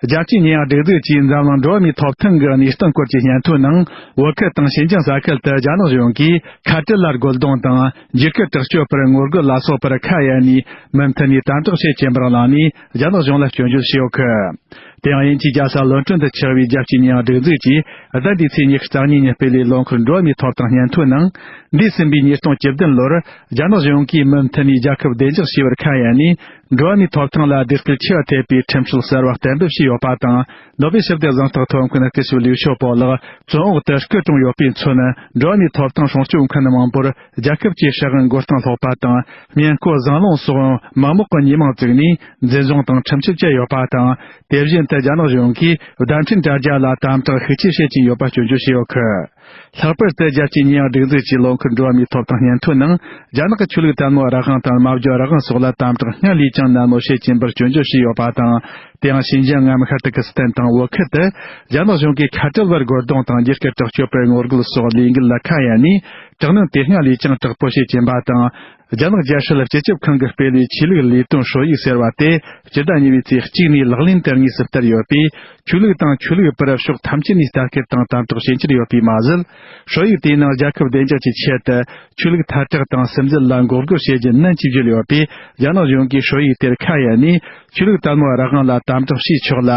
རྒྱལ་སྤྱིའི་ཉེས་ཡངས་སྒྲིག་འཛུགས་ཀྱིས་འཛམ་གླིང་འགྲོ་བ་མིའི་ཐོབ་ཐང་གི་གནས་སྟངས་སྐོར་གྱི་སྙན་ཐོའི་ནང་། བོད་ཁུལ་དང་ཞིན་ཅང་ས་ཁུལ་དུ་རྒྱ་ནག་གཞུང་གིས་ཁ་བྲལ་ལ་རྒོལ་རྡུང་དང་། འཇིགས་སྐུལ་དྲག་སྤྱོད་པར་ངོ་རྒོལ་ལ་སོགས་པར་ཁ་གཡར་ནས་མུ་མཐུད་ནས་དམ་དྲག་བྱེད་ཀྱིན་པར་བླངས་ནས། རྒྱ་ནག་གཞུང་ལ་སྐྱོན་བརྗོད་བྱས་ཡོད་གི། དེ་ཡང་དབྱིན་ཇིའི་རྒྱལ་ས་ལོན་ཀྲོན་དུ་ཆགས་པའི་རྒྱལ་སྤྱིའི་ཉེས་ཡངས་སྒྲིག་འཛུགས་ཀྱིས་ཟླ་འདིའི་ཚེས་ཉི་ཤུ་རྩ་གཉིས་ཉིན་སྤེལ་བའི་ལོ་འཁོར་འགྲོ་བ་མིའི་ཐོབ་ཐང་སྙན་ཐོའི་ནང་། འདས་ཟིན་པའི་ཉིས་སྟོང་བཅུ་བདུན་ལོར་རྒྱ་ནག་གཞུང་གིས་མུ་མཐུད་ནས་རྒྱལ་ཁབ་བདེ་འཇགས་ཞེས་པར་ཁ་གཡར་ནས། འགྲོ་བ་མིའི་ཐོབ་ཐང་ལ་སྡུག་སྐུལ་ཆེ་བ་ཐེབས་པའི་ཁྲིམས་སྲོལ་གསར་བ་གཏན་འབེབས་བྱས་ཡོད་པ་དང་། ནོ་སྦེལ་ཞི་བདེ་གཟེངས་རྟགས་ཐོབ་མཁན་སྐུ་ཞབས་ལིའུ་ཞའོ་པོ་ལགས་བཙོན་འོག་ཏུ་སྐུ་གྲོངས་ཡོད་པའི་ཚུན། འགྲོ་བ་མིའི་ཐོབ་ཐང་སྲུང་སྐྱོབ་མཁན་མང་པོར་རྒྱལ་ཁབ་ཀྱི་ཧྲག་དབང་མགོ་རྟིང་སློག་པ་དང་། སྨན་བཀོལ་བཟང་ལོང་སོགས་མག་མོག་གི་ཉེས་མིང་བཙུགས་ནས་འཛིན་བཟུང་དང་ཁྲིམས་ཆད་བཅད་ཡོད་པ་དང་། དེ་བཞིན་དུ་རྒྱ་ནག་གཞུང་གིས་བརྡ་འཕྲིན་དྲ་རྒྱ་ལ་དམ་དྲག་ཤུགས་ཆེ་བྱེད་ཀྱིན་ཡོད་པ་སྐྱོན་བརྗོད་བྱས་ཡོད་གི། ལྷག་པར་དུ་རྒྱལ་སྤྱིའི་ཉེས་ཡངས་སྒྲིག་འཛུགས་ཀྱི་ལོ་འཁོར་འགྲོ་བ་མིའི་ཐོབ་ཐང་སྙན་ཐོའི་ནང་། རྒྱ་ནག་གི་ཆོས་ལུགས་དད་མོས་རང་དབང་དང་སྨྲ་བརྗོད་རང་དབང་སོགས་ལ་དམ་དྲག་སྔར་ལས་ཀྱང་ནན་མོ་བྱེད་ཀྱིན་པར་སྐྱོན་བརྗོད་བྱས་ཡོད་པ་དང་། དེ་ཡང་ཞིན་ཅང་མངའ་མི་ཤར་ཏུར་ཀི་སི་ཐན་དང་བོད་ཁུལ་དུ་རྒྱ་ནག་གཞུང་གིས་ཁ་བྲལ་བར་རྒོལ་རྡུང་དང་། འཇིགས་སྐུལ་དྲག་སྤྱོད་པར་ངོ་རྒོལ་སོགས་ལས་འགུལ་ལ་ཁ་གཡར་ནས། དྲག་གནོན་དེ་སྔར་ལས་ཀྱང་དྲག་པོ་བྱེད་ཀྱིན་པ་དང་། རྒྱ་ནག་རྒྱལ་སྲིད་སྤྱི་ཁྱབ་ཁང་གིས་སྤེལ་བའི་ཆོས་ལུགས་ལས་དོན་སྲོལ་ཡིག་ཟེར་བ་དེ་སྤྱི་ཟླ་གཉིས་པའི་ཚེས་གཅིག་ནས་ལག་ལེན་དུ་དངོས་སུ་བསྟར་ཡོད་པས། ཆོས་ལུགས་དང་ཆོས་ལུགས་པར་ཕྱོགས་ཐམས་ཅད་ནས་ལྟ་སྐུལ་དང་དམ་དྲག་བྱེད་འཆར་ཡོད་པས་མ་ཟད། སྲོལ་ཡིག་དེའི་ནང་རྒྱལ་ཁབ་བདེ་འཇགས་ཀྱི་ཆེད་དུ་ཆོས་ལུགས་ཐལ་དྲག་དང་སིམ་འཛུལ་ལ་འགོག་རྒོལ་བྱེད་རྒྱུ་ནན་གྱིས་བརྗོད་ཡོད་པས། རྒྱ་ནག་གཞུང་གིས་སྲོལ་ཡིག་དེར་ཁ་གཡར་ནས། ཆོས་ལུགས་དད་མོས་རང་དབང་ལ་དམ་དྲག་བྱས་ཆོག་ལ།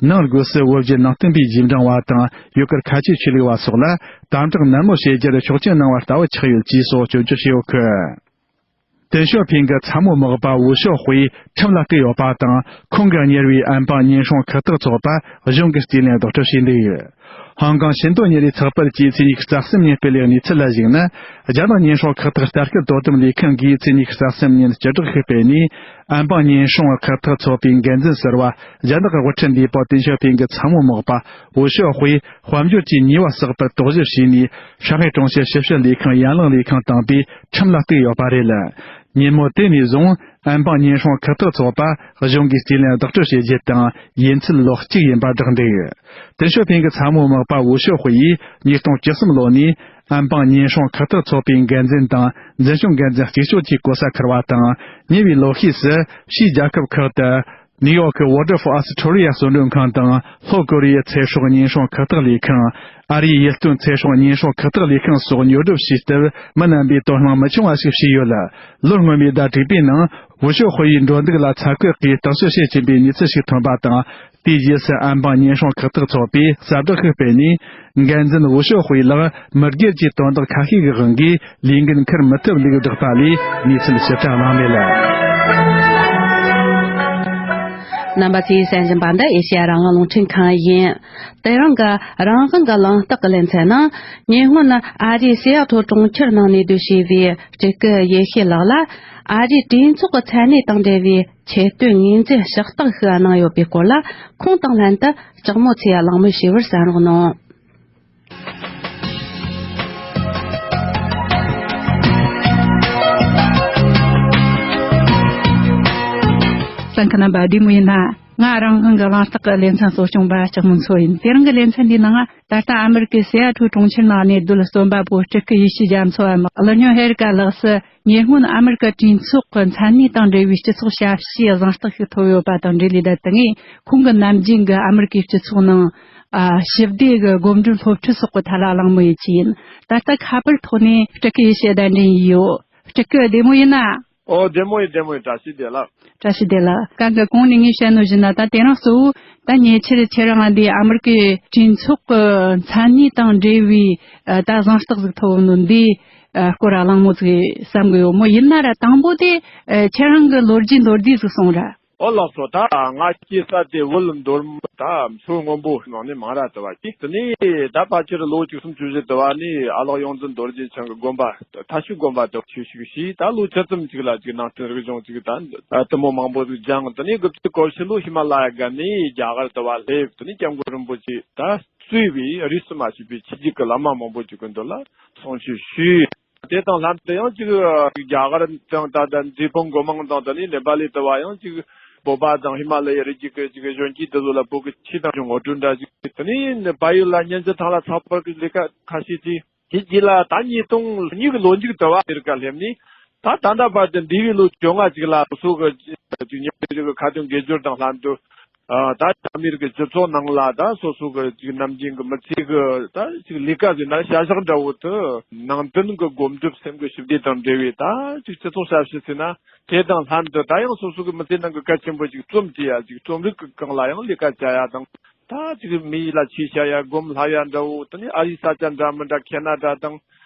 ནང་སྒོས་སུ་བོད་བརྒྱུད་ནང་བསྟན་པའི་རྗེས་འབྲང་བ་དང་ཡུ་གུར་ཁ་ཆེ་ཆོས་ལུགས་པ་སོགས་ལ་དམ་དྲག་ནན་མོ་བྱེད་རྒྱུར་ཆོག་མཆན་གནང་བ་ལྟ་བུ་ཆགས་ཡོད་ཅེས་སོགས་སྐྱོན་བརྗོད་བྱས་ཡོད་གི། ཏེང་ཞའོ་ཕིང་གི་ཚ་མོའི་མག་པ་ཝུ་ཞའོ་ཧུའེ་ཁྲིམས་ལ་བཀལ་ཡོད་པ་དང་། ཁོང་གི་གཉེར་བའི་ཨན་པང་ཉེན་སྲུང་ཁག་ཐེག་ཚོགས་པ་གཞུང་གིས་རྩིས་ལེན་རྡོག་ཁྲེས་བྱས་འདུག་ཧོང་ཀོང་ཆེས་མཐོ་ཉིན་རེའི་ཚགས་པར་གྱིས་ཚེས་ཉི་ཤུ་རྩ་གསུམ་ཉིན་སྤེལ་བའི་གནས་ཚུལ་ལ་གཞིགས་ན། རྒྱ་ནག་ཉེན་སྲུང་ཁག་ཐེག་ལྟ་སྐུལ་དོ་དམ་ལས་ཁང་གིས་ཚེས་ཉི་ཤུ་རྩ་གསུམ་ཉིན་སྤྱི་བསྒྲགས་ཤིག་སྤེལ་ནས། ཨན་པང་ཉེན་སྲུང་ཁག་ཐེག་ཚོགས་པའི་འགན་འཛིན་ཟུར་པ་རྒྱ་ནག་གི་དབུ་ཁྲིད་འདས་པོ་ཏེང་ཞའོ་ཕིང་གི་ཚ་མོའི་མག་པ་ཝུ་ཞའོ་ཧུའེ་དཔལ་འབྱོར་གྱི་ཉེས་པ་བསགས་པར་དོགས་གཞི་བྱས་ནས། ཧྲང་ཧའེ་གྲོང་ཁྱེར་ཞིབ་བཤེར་ལས་ཁང་ཡན་ལག་ལས་ཁང་དང་པོས་ཁྲིམས་ལ་གཏུགས་ཡོད་པ་རེད། ཉིན་མོ་དེ་ནས་བཟུང་ཨན་པང་ཉེན་སྲུང་ཁག་ཐེག་ཚོགས་པ་གཞུང་གིས་རྩིས་ལེན་རྡོག་ཁྲེས་བྱེད་རྒྱུ་དང་ཡིན་ཚུལ་ལོག་གཅིག་ཡིན་པ་བསྒྲགས་འདུག་ཏེང་ཞའོ་ཕིང་གི་ཚ་མོའི་མག་པ་ཝུ་ཞའོ་ཧུའེ་ཡིས་ཉིས་སྟོང་བཅུ་གསུམ་ལོ་ནས་ཨན་པང་ཉེན་སྲུང་ཁག་ཐེག་ཚོགས་པའི་འགན་འཛིན་དང་འཛིན་སྐྱོང་འགན་འཛིན་གཅིག་ལྕོགས་ཀྱི་གོ་ས་འཁུར་བ་དང་། ཉེ་བའི་ལོ་ཤས་སུ་ཕྱིའི་རྒྱལ་ཁབ་ཁག་ཏུ། ནིའུ་ཡོག་གི་Waldorf Astoria གསོལ་མགྲོན་ཁང་དང་ལྷོ་ཀོ་རི་ཡའི་ཚེ་སྲོག་སྙན་སྲུང་ཁག་ཐེག་ལས་ཁང་། ཨ་རིའི་ཡིད་རྟོན་ཚེ་སྲོག་སྙན་སྲུང་ཁག་ཐེག་ལས་ཁང་སོགས་ཉོ་སྒྲུབ་བྱས་སྟབས། མི་རྣམ་པས་དོ་སྣང་མི་ཆུང་བ་ཞིག་བྱས་ཡོད། ལོ་སྔོན་མའི་ཟླ་དྲུག་པའི་ནང་ཝུ་ཤོ་ཧོ་ཡི་འགྲོ་འདུག་ལ་ཚ་གི་གིས་རྟག་དཔྱད་བྱེད་ཀྱིན་པའི་གནས་ཚུལ་ཞིག་ཐོན་པ་དང་། དེའི་རྗེས་སུ་ཨན་པང་སྙན་སྲུང་ཁག་ཐེག་ཚོགས་པས་གསལ་བསྒྲགས་ཤིག་སྤེལ་ནས། འགན་འཛིན་ཝུ་ཤོ་ཧུའེ་ལགས་མི་སྒེར་གྱི་དོན་དག་ཁ་ཤས་ཀྱི་དབང་གིས་ལས་འགན་འཁུར་མི་ཐུབ་ལུགས་བསྒྲགས་པ་ལས་གནས་ཚུལ་ཞིབ་ཕྲ་གནང་མེད། རྣམ་པ་ཚོས་གསན་བཞིན་པ་འདི་ཨེ་ཤེ་ཡ་རང་དབང་རླུང་འཕྲིན་ཁང་ཡིན། དེ་རིང་གི་རང་དབང་གི་གླེང་སྟེགས་ཀྱི་ལེ་ཚན་ནང་། ཉེ་སྔོན་ཨ་རིའི་སི་ཨ་ཐོ་གྲོང་ཁྱེར་ནང་ནས་བསྡུ་བྱས་པའི་སྤྲུལ་སྐུ་ཡེ་ཤེས་ལགས་ལ། ཨ་རིའི་གྲོས་ཚོགས་ཀྱི་མཚན་གནས་དང་འབྲེལ་བའི་ཆེད་བཏོན་ངོས་འཛིན་ཕྱག་རྟགས་ཤིག་གནང་ཡོད་པའི་སྐོར་ལ། ཁོང་དང་ལྷན་དུ་ལྕགས་མོ་ཚོས་གླེང་མོལ་བྱས་པར་གསན་རོགས་གནང་། གསན་མཁན་རྣམ་པ་བདེ་མོ་ཡིན་ན། ང་རང་དབང་གི་གླེང་སྟེགས་ཀྱི་ལེ་ཚན་གཙོ་སྐྱོང་པ་ལྕགས་མོ་མཚོ་ཡིན། དེ་རིང་གི་ལེ་ཚན་འདིའི་ནང་ད་ལྟ་ཨ་མེ་རི་ཀའི་སི་ཨ་ཐོ་གྲོང་ཁྱེར་ནང་གནས་སྡོད་རྩོམ་པ་པོ་སྤྲུལ་སྐུ་ཡེ་ཤེས་རྒྱ་མཚོ་བམ་གླུ་སྨྱོན་ཧེ་རི་ཀ་ལགས་སུ། ཉེ་སྔོན་ཨ་མེ་རི་ཀ་གྲོས་ཚོགས་ཀྱི་མཚན་གནས་དང་འབྲེལ་བའི་སྤྱི་ཚོགས་ཞབས་ཞུའི་གཟེངས་རྟགས་ཤིག་ཐོབ་ཡོད་པ་དང་འབྲེལ་ལས། ད་ལྟ་ངས་ཁོང་གི་ནམ་རྒྱུན་གྱི་ཨ་མེ་རི་ཀའི་སྤྱི་ཚོགས་ནང་ཨ་ཞི་བདེ་གི་གོམ་བགྲོད་སློབ་ཁྲིད་སོགས་ཀྱི་ཐད་ལ་གླེང་མོལ་ཡེད་ཀྱི་ཡིན། ད་ལྟ་ཁ་པར་ཐོག་ནས་སྤྲུལ་སྐུ་ཡེ་ཤེས་གདན་འདྲེན་ཡིན་ཡོད། སྤྲུལ་སྐུ་བདེ་མོ་ཡིན་ན། ཨོ་བདེ་མོ་ཡིན། བདེ་མོ་ཡིན། བཀྲ་ཤིས་བདེ་ལེགས། བཀྲ་ཤིས་བདེ་ལེགས། གང་གི་གོང་ནས་ངས་བཤད་ནོ་བཞིན་ན། ད་དེ་རིང་གཙོ་བོ་ད་ཉེ་ཆར་ཁྱེད་རང་འདི་ཨ་མེ་རི་ཀའི་གྲོས་ཚོགས་ཀྱི་མཚན་གནས་དང་འབྲེལ་བའི་ཨ་ད་གཟེངས་རྟགས་ཟིག་ཐོབ་ནོ་འདི་ཨ་སྐོར་གླེང་མོལ་ཟིག་བསམ་གི་ཡོད་མོ། ཡིན་ན་ར་དང་པོ་དེ་ཨ་ཁྱེད་རང་གི་ལོ་རྒྱུས་མདོར་བསྡུས་ཟིག་གསུངས་ར། ཨོ་ལགས་སོ། ད་ང་སྐྱེས་ས་དེ་བོད་མདོ་རམས་ད་མཚོ་སྔོན་པོ་ནང་ནས་མང་ར་དུ་བ་ཅིག་དེ་ནས་ད་ཕལ་ཆེར་ལོ་བཅུ་གསུམ་བཅུ་བཞི་དུ་བ་ནས་ཨ་ལགས་ཡོངས་འཛིན་རྡོ་རྗེ་འཆང་གི་དགོན་པ་མཐའ་བཞི་དགོན་པ་དུ་ཆོས་ཞུགས་ཤིག་ད་ལོ་ཆ་ཙམ་ཅིག་ལ་ཅིག་ནང་བསྟན་རིག་གཞུང་ཅིག་ད་དུ་མོ་མང་པོ་ཟིག་སྦྱངས། དེ་ནས་དགུ་བཅུ་གོ་བཞི་ལོ་ཧི་མ་ལ་ཡ་ག་ནས་རྒྱ་གར་དུ་བ་སླེབས། དེ་ནས་སྐྱབས་མགོན་རིན་པོ་ཆེ་ད་གཙོས་པའི་རིས་སུ་མ་ཆད་པའི་ཆོས་བརྒྱུད་ཀྱི་བླ་མ་མང་པོ་ཅིག་གི་མདུན་ལ་གསུང་ཆོས་ཞུས། དེ་དང་ལྷན་དུ་ཡང་ཅིག་རྒྱ་གར་དང་ད་ལྟ་མཛེས་སྤུངས་སྒོ་མང་དང་། དེ་ནས་ནེ་པ་ལི་དུ་བ་ཡང་ཅིག་བོད་པ་དང་ཧི་མ་ལ་ཡའི་རི་རྒྱུད་ཀྱི་ཅིག་གཞོན་སྐྱེས་དེ་ཚོ་ལ་བོད་ཀྱི་ཆོས་དང་ངོ་སྤྲོད་འདྲ་ཅིག་དེ་ནས་བལ་ཡུལ་ལ་གཉན་ཆེན་ཐང་ལ་ཚགས་པར་གྱི་ལས་ཀ་ཁ་ཤས་ཀྱིས། དེ་རྗེས་ལ་ད་ཉིས་སྟོང་གཉིས་ཀྱི་ལོ་མཇུག་དུ་བ་ཨ་མེ་རི་ཀ་སླེབས་ནས། ད་ད་ལྟ་བར་དུ་འདས་པའི་ལོ་བཅོ་ལྔ་ཅིག་ལ་སོ་སོ་གི་ཅིག་ཉམས་ཞིབ་ཀྱི་ཁ་ཏོན་དགེ་སྦྱོར་དང་ལྷན་དུ། ཨ་ད་ཨ་མེ་རི་ཀའི་སྤྱི་ཚོགས་ནང་ལ་ད་སོ་སོ་གི་ཅིག་ནམ་རྒྱུན་གྱི་མི་ཚེ་གི་ད་ཅིག་ལས་ཀ་ཟེར་ན་བྱ་གཞག་འདྲ་བོ་དུ་ནང་བསྟན་གྱི་སྒོམ་སྒྲུབ་སེམས་ཀྱི་ཞི་བདེ་དང་འབྲེལ་བའི་ད་ཅིག་སྤྱི་ཚོགས་ཞབས་ཞུ་ཟེར་ན། དེ་དང་ལྷན་དུ་ད་ཡང་སོ་སོ་གི་མི་ཚེ་ནང་གི་གལ་ཆེན་པོ་ཅིག་རྩོམ་བྲིས་ཡ་ཅིག་རྩོམ་རིག་གི་སྒང་ལ་ཡང་ལས་ཀ་བྱ་ཡ་དང་། ད་ཅིག་མི་ཡི་ལ་ཆོས་བཤད་ཡ་སྒོམ་ལྷབ་ཡ་འདྲ་བོ། དེ་ནས་ཨ་རིའི་ས་ཆ་འདྲ་མི་འདྲ་ཁེ་ན་ཌ་དང་།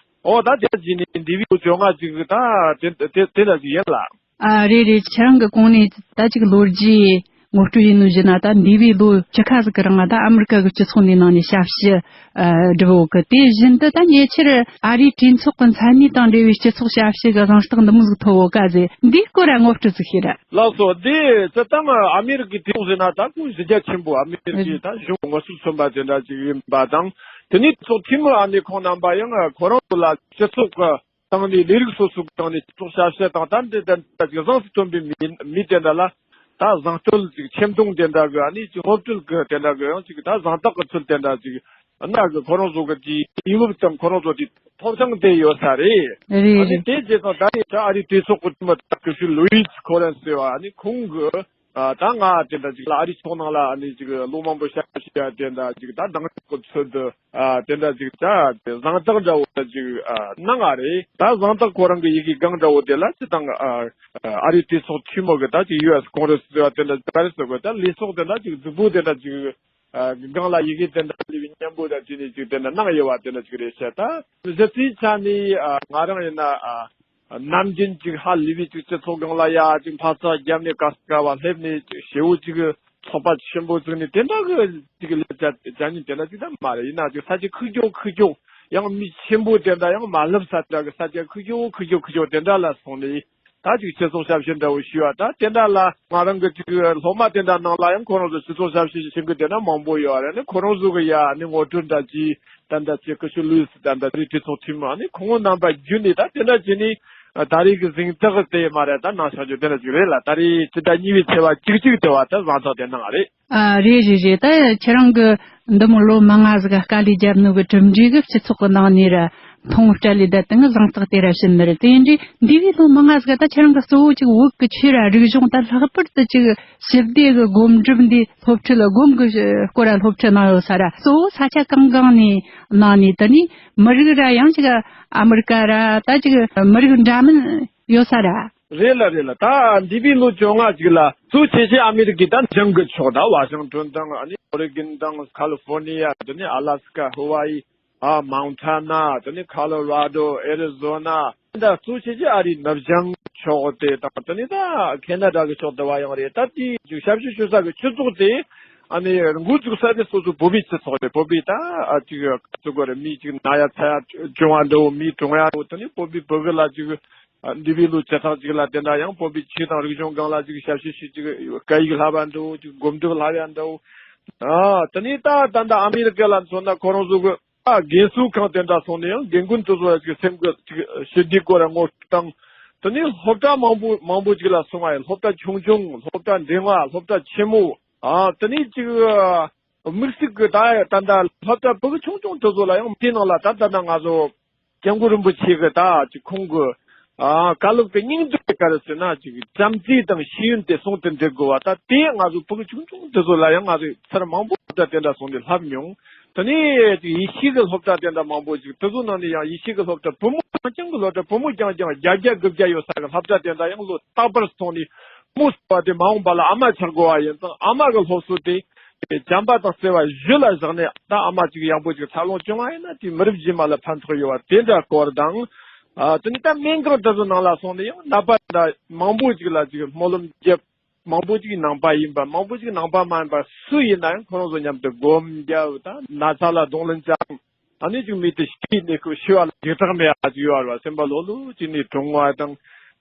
ཨོ་ད་དེ་རྗེས་ནས་འདས་པའི་ལོ་བཅོ་ལྔ་ཅིག་ད་དེ་དེ་དེ་འདྲ་ཅིག་ཡིན་ལ། ཨ་རེད་རེད། ཁྱེད་རང་གི་གོང་ནས་ད་ཅིག་ལོ་རྒྱུས་ངོ་སྤྲོད་ཡིན་ནོ་བཞིན་ན། ད་འདས་པའི་ལོ་བཅུ་ཁ་ཟིག་གི་རིང་ང་ད་ཨ་མེ་རི་ཀ་གི་སྤྱི་ཚོགས་འདིའི་ནང་ནས་ཞབས་ཞུ་ཨ་སྒྲུབ་ཡོད་གི། དེ་བཞིན་དུ་ད་ཉེ་ཆར་ཨ་རིའི་གྲོས་ཚོགས་ཀྱི་མཚན་གནས་དང་འབྲེལ་བའི་སྤྱི་ཚོགས་ཞབས་ཞུ་གི་གཟེངས་རྟགས་འདི་མོ་ཟིག་ཐོབ་ཡོད་ག་ཟེར། འདིའི་སྐོར་ར་ངོ་སྤྲོད་ཟིག་བྱོས་ར། ལགས་སོ། འདི་སྤྱིར་བཏང་ཨ་མེ་རི་ཀའི་གྲོས་ཚོགས་ཟེར་ན་ད་ཁོ་གཞི་རྒྱ་ཆེན་པོ། ཨ་མེ་རི་ཀའི་ད་གཞུང་ངོ་སྲོལ་མཚོན་པ་དེ་འདྲ་ཅིག་ཡིན་པ་དང་། དེ་ནས་ཚོགས་འཐུས་མི་ཨ་ནི་ཁོང་རྣམ་པ་ཡང་ཁོ་རང་ཚོ་ལ་སྤྱི་ཚོགས་ཀྱི་སྟེང་ནས་ལས་རིགས་སོ་སོའི་སྟེང་ནས་སྤྱི་ཚོགས་ཞབས་ཞུ་དང་། ད་འདི་དེ་འདྲ་ཅིག་གཟེངས་སུ་ཐོན་པའི་མི་མི་དེ་འདྲ་ལ་ད་གཟེངས་བསྟོད་ཅིག་ཆེ་མཐོང་དེ་འདྲ་གི་ཨ་ནི་ཅིག་ངོ་སྤྲོད་ཀྱི་དེ་འདྲ་གི་ཡང་ཅིག་ད་གཟེངས་རྟགས་ཀྱི་ཚུལ་དེ་འདྲ་ཅིག་ཨ་ན་གི་ཁོ་རང་ཚོ་གི་དེའི་དུས་བབ་དང་ཁོ་རང་ཚོ་དེ་ཐོབ་ཐང་དེ་ཡོད་ས་རེད། རེད་ཨ་ནི་རེད། དེ་རྗེས་དང་ད་ནི་ད་ཨ་རིའི་གྲོས་ཚོགས་ཀྱི་འཐུས་མི་ད་སྐུ་ཞབས་ལུའི་ཁོ་རན་ཟེར་བ་ཨ་ནི་ཁོང་གི་ཨ་ད་ང་དེ་འདྲ་ཅིག་ལ་ཨ་རིའི་ཕྱོགས་ནང་ལ་ཨ་ནི་ཅིག་ལོ་མང་པོ་ཞབས་ཞུ་བྱས་དེ་འདྲ་ཅིག་ད་དང་ཕྱོགས་ཀྱི་ཚུལ་དུ་ཨ་དེ་འདྲ་ཅིག་ད་དེ་གཟེངས་རྟགས་འདྲ་བོ་ཅིག་ཨ་གནང་བ་རེད། ད་གཟེངས་རྟགས་ཁོ་རང་གི་ཡི་གེ་སྒང་འདྲ་བོ་དེ་ལ་སྤྱིར་བཏང་ཨ་ཨ་རིའི་གྲོས་ཚོགས་འཐུས་མི་གི་ད་ཅིག་ཡུ་ཨེས་ཀོང་རེས་ཟེར་བ་དེ་འདྲ་ཅིག་ག་རེ་ཟེར་དགོས། ད་ལས་ཚོགས་དེ་འདྲ་ཅིག་རྫིག་པོ་དེ་འདྲ་ཅིག་ཨ་སྒང་ལ་ཡི་གེ་དེ་འདྲ་ལས་པའི་མཉམ་པོ་དང་བཅས་ནས་ཅིག་དེ་འདྲ་གནང་ཡོད་པ་དེ་འདྲ་ཅིག་རེད་ཤག་ད་གཞི་རྩའི་ཆ་ནས་ཨ་ང་རང་ཡིན་ན་ཨ་ནམ་རྒྱུན་ཅིག་ཧ་ལས་པའི་ཅིག་སྤྱི་ཚོགས་སྒང་ལ་ཡ་ཅིག་འཕག་འཚག་བརྒྱབ་ནས་ག་ས་ག་བ་སླེབས་ནས་ཅིག་ཞེ་བོ་ཅིག་ཚོགས་པ་ཆེན་པོ་བཙུགས་ནས་དེ་འདྲ་གི་ཅིག་ལས་བྱ་བྱ་མྱོང་དེ་འདྲ་ཅིག་ད་མ་རེད། ཡིན་ན་ཅིག་ས་ཆ་ཁུག་ཀྱོག་ཁུག་ཀྱོག་ཡང་མི་ཆེན་པོ་དེ་འདྲ་ཡང་མ་སླེབས་ས་འདྲ་གི་ས་ཆ་ཁུག་ཀྱོག་ཁུག་ཀྱོག་ཁུག་ཀྱོག་དེ་འདྲ་ལ་སོང་ནས། ད་ཅིག་སྤྱི་ཚོགས་ཞབས་ཞུ་འདྲ་བོ་ཞུས་པ་ད་དེ་འདྲ་ལ་ང་རང་གི་ཅིག་སློབ་མ་དེ་འདྲ་ནང་ལ་ཡང་ཁོ་རང་ཚོ་སྤྱི་ཚོགས་ཞབས་ཞུ་བྱེད་མཁན་དེ་འདྲ་མང་པོ་ཡོད་རེད། ནི་ཁོ་རང་ཚོ་གི་ཡ་ནི་ངོ་སྤྲོད་འདྲ་ཅིག་ད་འདྲ་ཅིག་སྐུ་ཞབས་ལུའི་སི་ད་འདྲ་རི་གྲོས་ཚོགས་འཐུས་མི་ནི་ཁོང་རྣམ་པ་བརྒྱུད་ནས་ད་དེ་འདྲ་བྱས་ནས་ད་རེས་ཀྱི་གཟེངས་རྟགས་དེ་མ་རེད། ད་གནང་བཞག་རྒྱུ་དེ་འདྲ་ཅིག་རེད་ལ། ད་རེས་སྤྱི་ཟླ་གཉིས་པའི་ཚེས་པ་བཅུ་གཅིག་དེ་བ་ད་གཟེངས་རྟགས་དེ་གནང་བ་རེད། ཨ་རེད་རེད་རེད། ད་ཁྱེད་རང་གི་འདི་མོ་ལོ་མང་ང་ཟིག་ག་དཀའ་ལས་བརྒྱབ་ནོ་གི་གྲུབ་འབྲས་གི་སྤྱི་ཚོགས་གི་ནང་ནས་ར་ མཐོང་སྤྲད་ལས་བསྡད་དང་གཟེངས་རྟགས་དེ་ར་བྱིན་ནི་རེད། དེ་ཡིན་དུས་འདས་པའི་ལོ་མང་ང་ཟིག་ད་ཁྱེད་རང་གི་གཙོ་བོ་ཅིག་བོད་ཀྱི་ཆོས་ར་རིག་གཞུང་ད་ལྷག་པར་དུ་ཅིག་ཞི་བདེ་གི་སྒོམ་སྒྲུབ་འདི་སློབ་ཁྲིད་ལ་སྒོམ་གི་སྐོར་ར་སློབ་ཁྲིད་གནང་ཡོད་ས་ར། གཙོ་བོ་ས་ཆ་གང་གང་ནས་གནང་ནས། དེ་ནས་མི་རིགས་ར་ཡང་ཅིག་ཨ་མི་རི་ཀ་ར་ད་ཅིག་མི་རིགས་འདྲ་མིན་ཡོད་ས་ར། རེད་ལ་རེད་ལ། ད་འདས་པའི་ལོ་བཅོ་ལྔ་ཅིག་ལ་གཙོ་ཆེ་ཆེ་ཨ་མི་རི་ཀའི་ད་འཇང་གི་ཕྱོགས། ད་ཝ་ཤིང་ཏོན་དང་ཨ་ནི་ཨོ་རི་གིན་དང་ཁ་ལི་ཧྥོར་ནི་ཡ། དེ་ནས་ཨ་ལ་སི་ཀ། ཧ་ཝ་ཡི། ཨ་མའུན་ཐ་ན། དེ་ནས་ཁ་ལོ་ར་རྡོ། ཨེ་རི་ཛོ་ན། ད་གཙོ་ཆེ་ཆེ་ཨ་རིའི་ནུབ་བྱང་ཕྱོགས་དེ་དང་། དེ་ནས་ད་ཁེ་ན་ཌ་གི་ཕྱོགས་དེ་བ་ཡང་རེད། ད་དེའི་ཞབས་ཞུ་ཞུ་ས་གི་ཆོས་ཚོགས་དེ་ཨ་ནི་འགོ་བཙུགས་ས་དེ་སོ་སོ་བོད་པའི་སྤྱི་ཚོགས་རེད། བོད་པའི་ད་ཨ་ཅིག་ཚོ་གོ་རེ་མི་ཅིག་ན་ཡ་ཚ་ཡ་བྱུང་བ་འདྲ་བོ། མི་གྲོངས་ཡ་འདྲ་བོ། དེ་ནས་བོད་པའི་བུ་གུ་ལ་ཅིག་ཨ་འདས་པའི་ལོ་བཅུ་ཕྲག་ཅིག་ལ་དེ་འདྲ་ཡང་བོད་པའི་ཆོས་དང་རིག་གཞུང་སྒང་ལ་ཅིག་ཞབས་ཞུ་ཞུ། ཅིག་སྐད་ཡིག་བསླབ་ཡ་འདྲ་བོ། ཅིག་སྒོམ་སྒྲུབ་བསླབ་ཡ་འདྲ་བོ། ཨ་དེ་ནས་ད་ད་ལྟ་ཨ་མི་རི་ཀ་ལ་མཚོན་ན་ཁོ་རང་ཚོ་གི་ཨ་རྒན་གསོ་ཁང་དེ་འདྲ་སོང་ནས་ཡང་རྒན་རྒོན་དེ་ཚོ་ལ་ཅིག་སེམས་ཀྱི་ཅིག་ཞི་བདེའི་སྐོར་ལ་ངོ་སྤྲོད་དང་། དེ་ནས་སློབ་གྲྭ་མང་པོ་མང་པོ་ཅིག་ལ་སོང་བ་ཡིན། སློབ་གྲྭ་ཆུང་ཆུང་། སློབ་གྲྭ་འབྲིང་བ། སློབ་གྲྭ་ཆེན་མོ། ཨ་དེ་ནས་ཅིག་དམིགས་བསལ་གྱི་ད་ད་ལྟ་སློབ་གྲྭ་ཕྲུ་གུ་ཆུང་ཆུང་དེ་ཚོ་ལ་ཡང་དེའི་ནང་ལ་ད་ལྟ་ན་ང་ཚོ་སྐྱབས་མགོན་རིན་པོ་ཆེ་གི་ད་ཅིག་ཁོང་གི་ཨ་བཀའ་སློབ་ཀྱི་སྙིང་བསྡུས་ག་རེ་ཟེར་ན། ཅིག་བྱམས་བརྩེ་དང་ཤེས་ཡོན་དེ་ཟུང་དུ་འབྲེལ་དགོས་པ། ད་དེ་ང་ཚོ་ཕྲུ་གུ་ཆུང་ཆུང་དེ་ཚོ་ལ་ཡང་ང་ཚོས་ཚར་མང་པོ་སློབ་གྲྭ་དེ་འདྲ་སོང་ནས་བསླབས་མྱོང་། དེ་ནས་ཅིག་ཡེ་ཤུ་གི་སློབ་གྲྭ་དེ་འདྲ་མང་པོ་ཅིག་དེ་ཚོ་ནང་ནས་ཡང་ཡེ་ཤུ་གི་སློབ་གྲྭ་བུ་མོ་རྐྱང་རྐྱང་གི་སློབ་གྲྭ། བུ་མོ་རྐྱང་རྐྱང་བརྒྱད་བརྒྱ་དགུ་བརྒྱ་ཡོད་ས་གི་སློབ་གྲྭ་དེ་འདྲ་ཡང་ལོ་རྟག་པར་སོང་ནས། མོ་ཟེར་བ་དེ་མ་འོངས་པ་ལ་ཨ་མ་ཆགས་དགོས་པ་ཡིན་ཙང་། ཨ་མ་གི་སློབ་གསོ་དེ་བྱམས་པ་དང་བརྩེ་བ་གཞི་ལ་བཞག་ནས། ད་ཨ་མ་ཅིག་ཡག་པོ་ཅིག་འཚར་ལོངས་བྱུང་བ་ཡིན་ན་དེ་མི་རབས་རྗེས་མ་ལ་ཕན་ཐོགས་ཡོད་པ་དེ་འདྲ་སྐོར་དང་། ཨ་དེ་ནས་ད་སྨན་ཁང་དེ་ཚོ་ནང་ལ་སོང་ནས་ཡང་ནད་པ་འདྲ་མང་པོ་ཅིག་ལ་ཅིག་སྨོན་ལམ་རྒྱབ། མང་པོ་ཅིག་ནང་པ་ཡིན་པ། མང་པོ་ཅིག་ནང་པ་མ་ཡིན་པ་སུ་ཡིན་ན་ཡང་ཁོ་རང་ཚོ་མཉམ་དུ་སྒོམ་རྒྱབ་དང་། ན་ཚ་ལ་གདོང་ལེན་བྱ། ཨ་ནི་ཅིག་མི་དེ་ཤི་ནས་ཁོ་ཤི་བ་ལ་ཞེ་དྲག་མེད་པ་ཅིག་ཡོད་རེད་བ། སེམས་པ་ལྷོད་ལྷོད་ཅིག་ནས་གྲོངས་པ་དང་།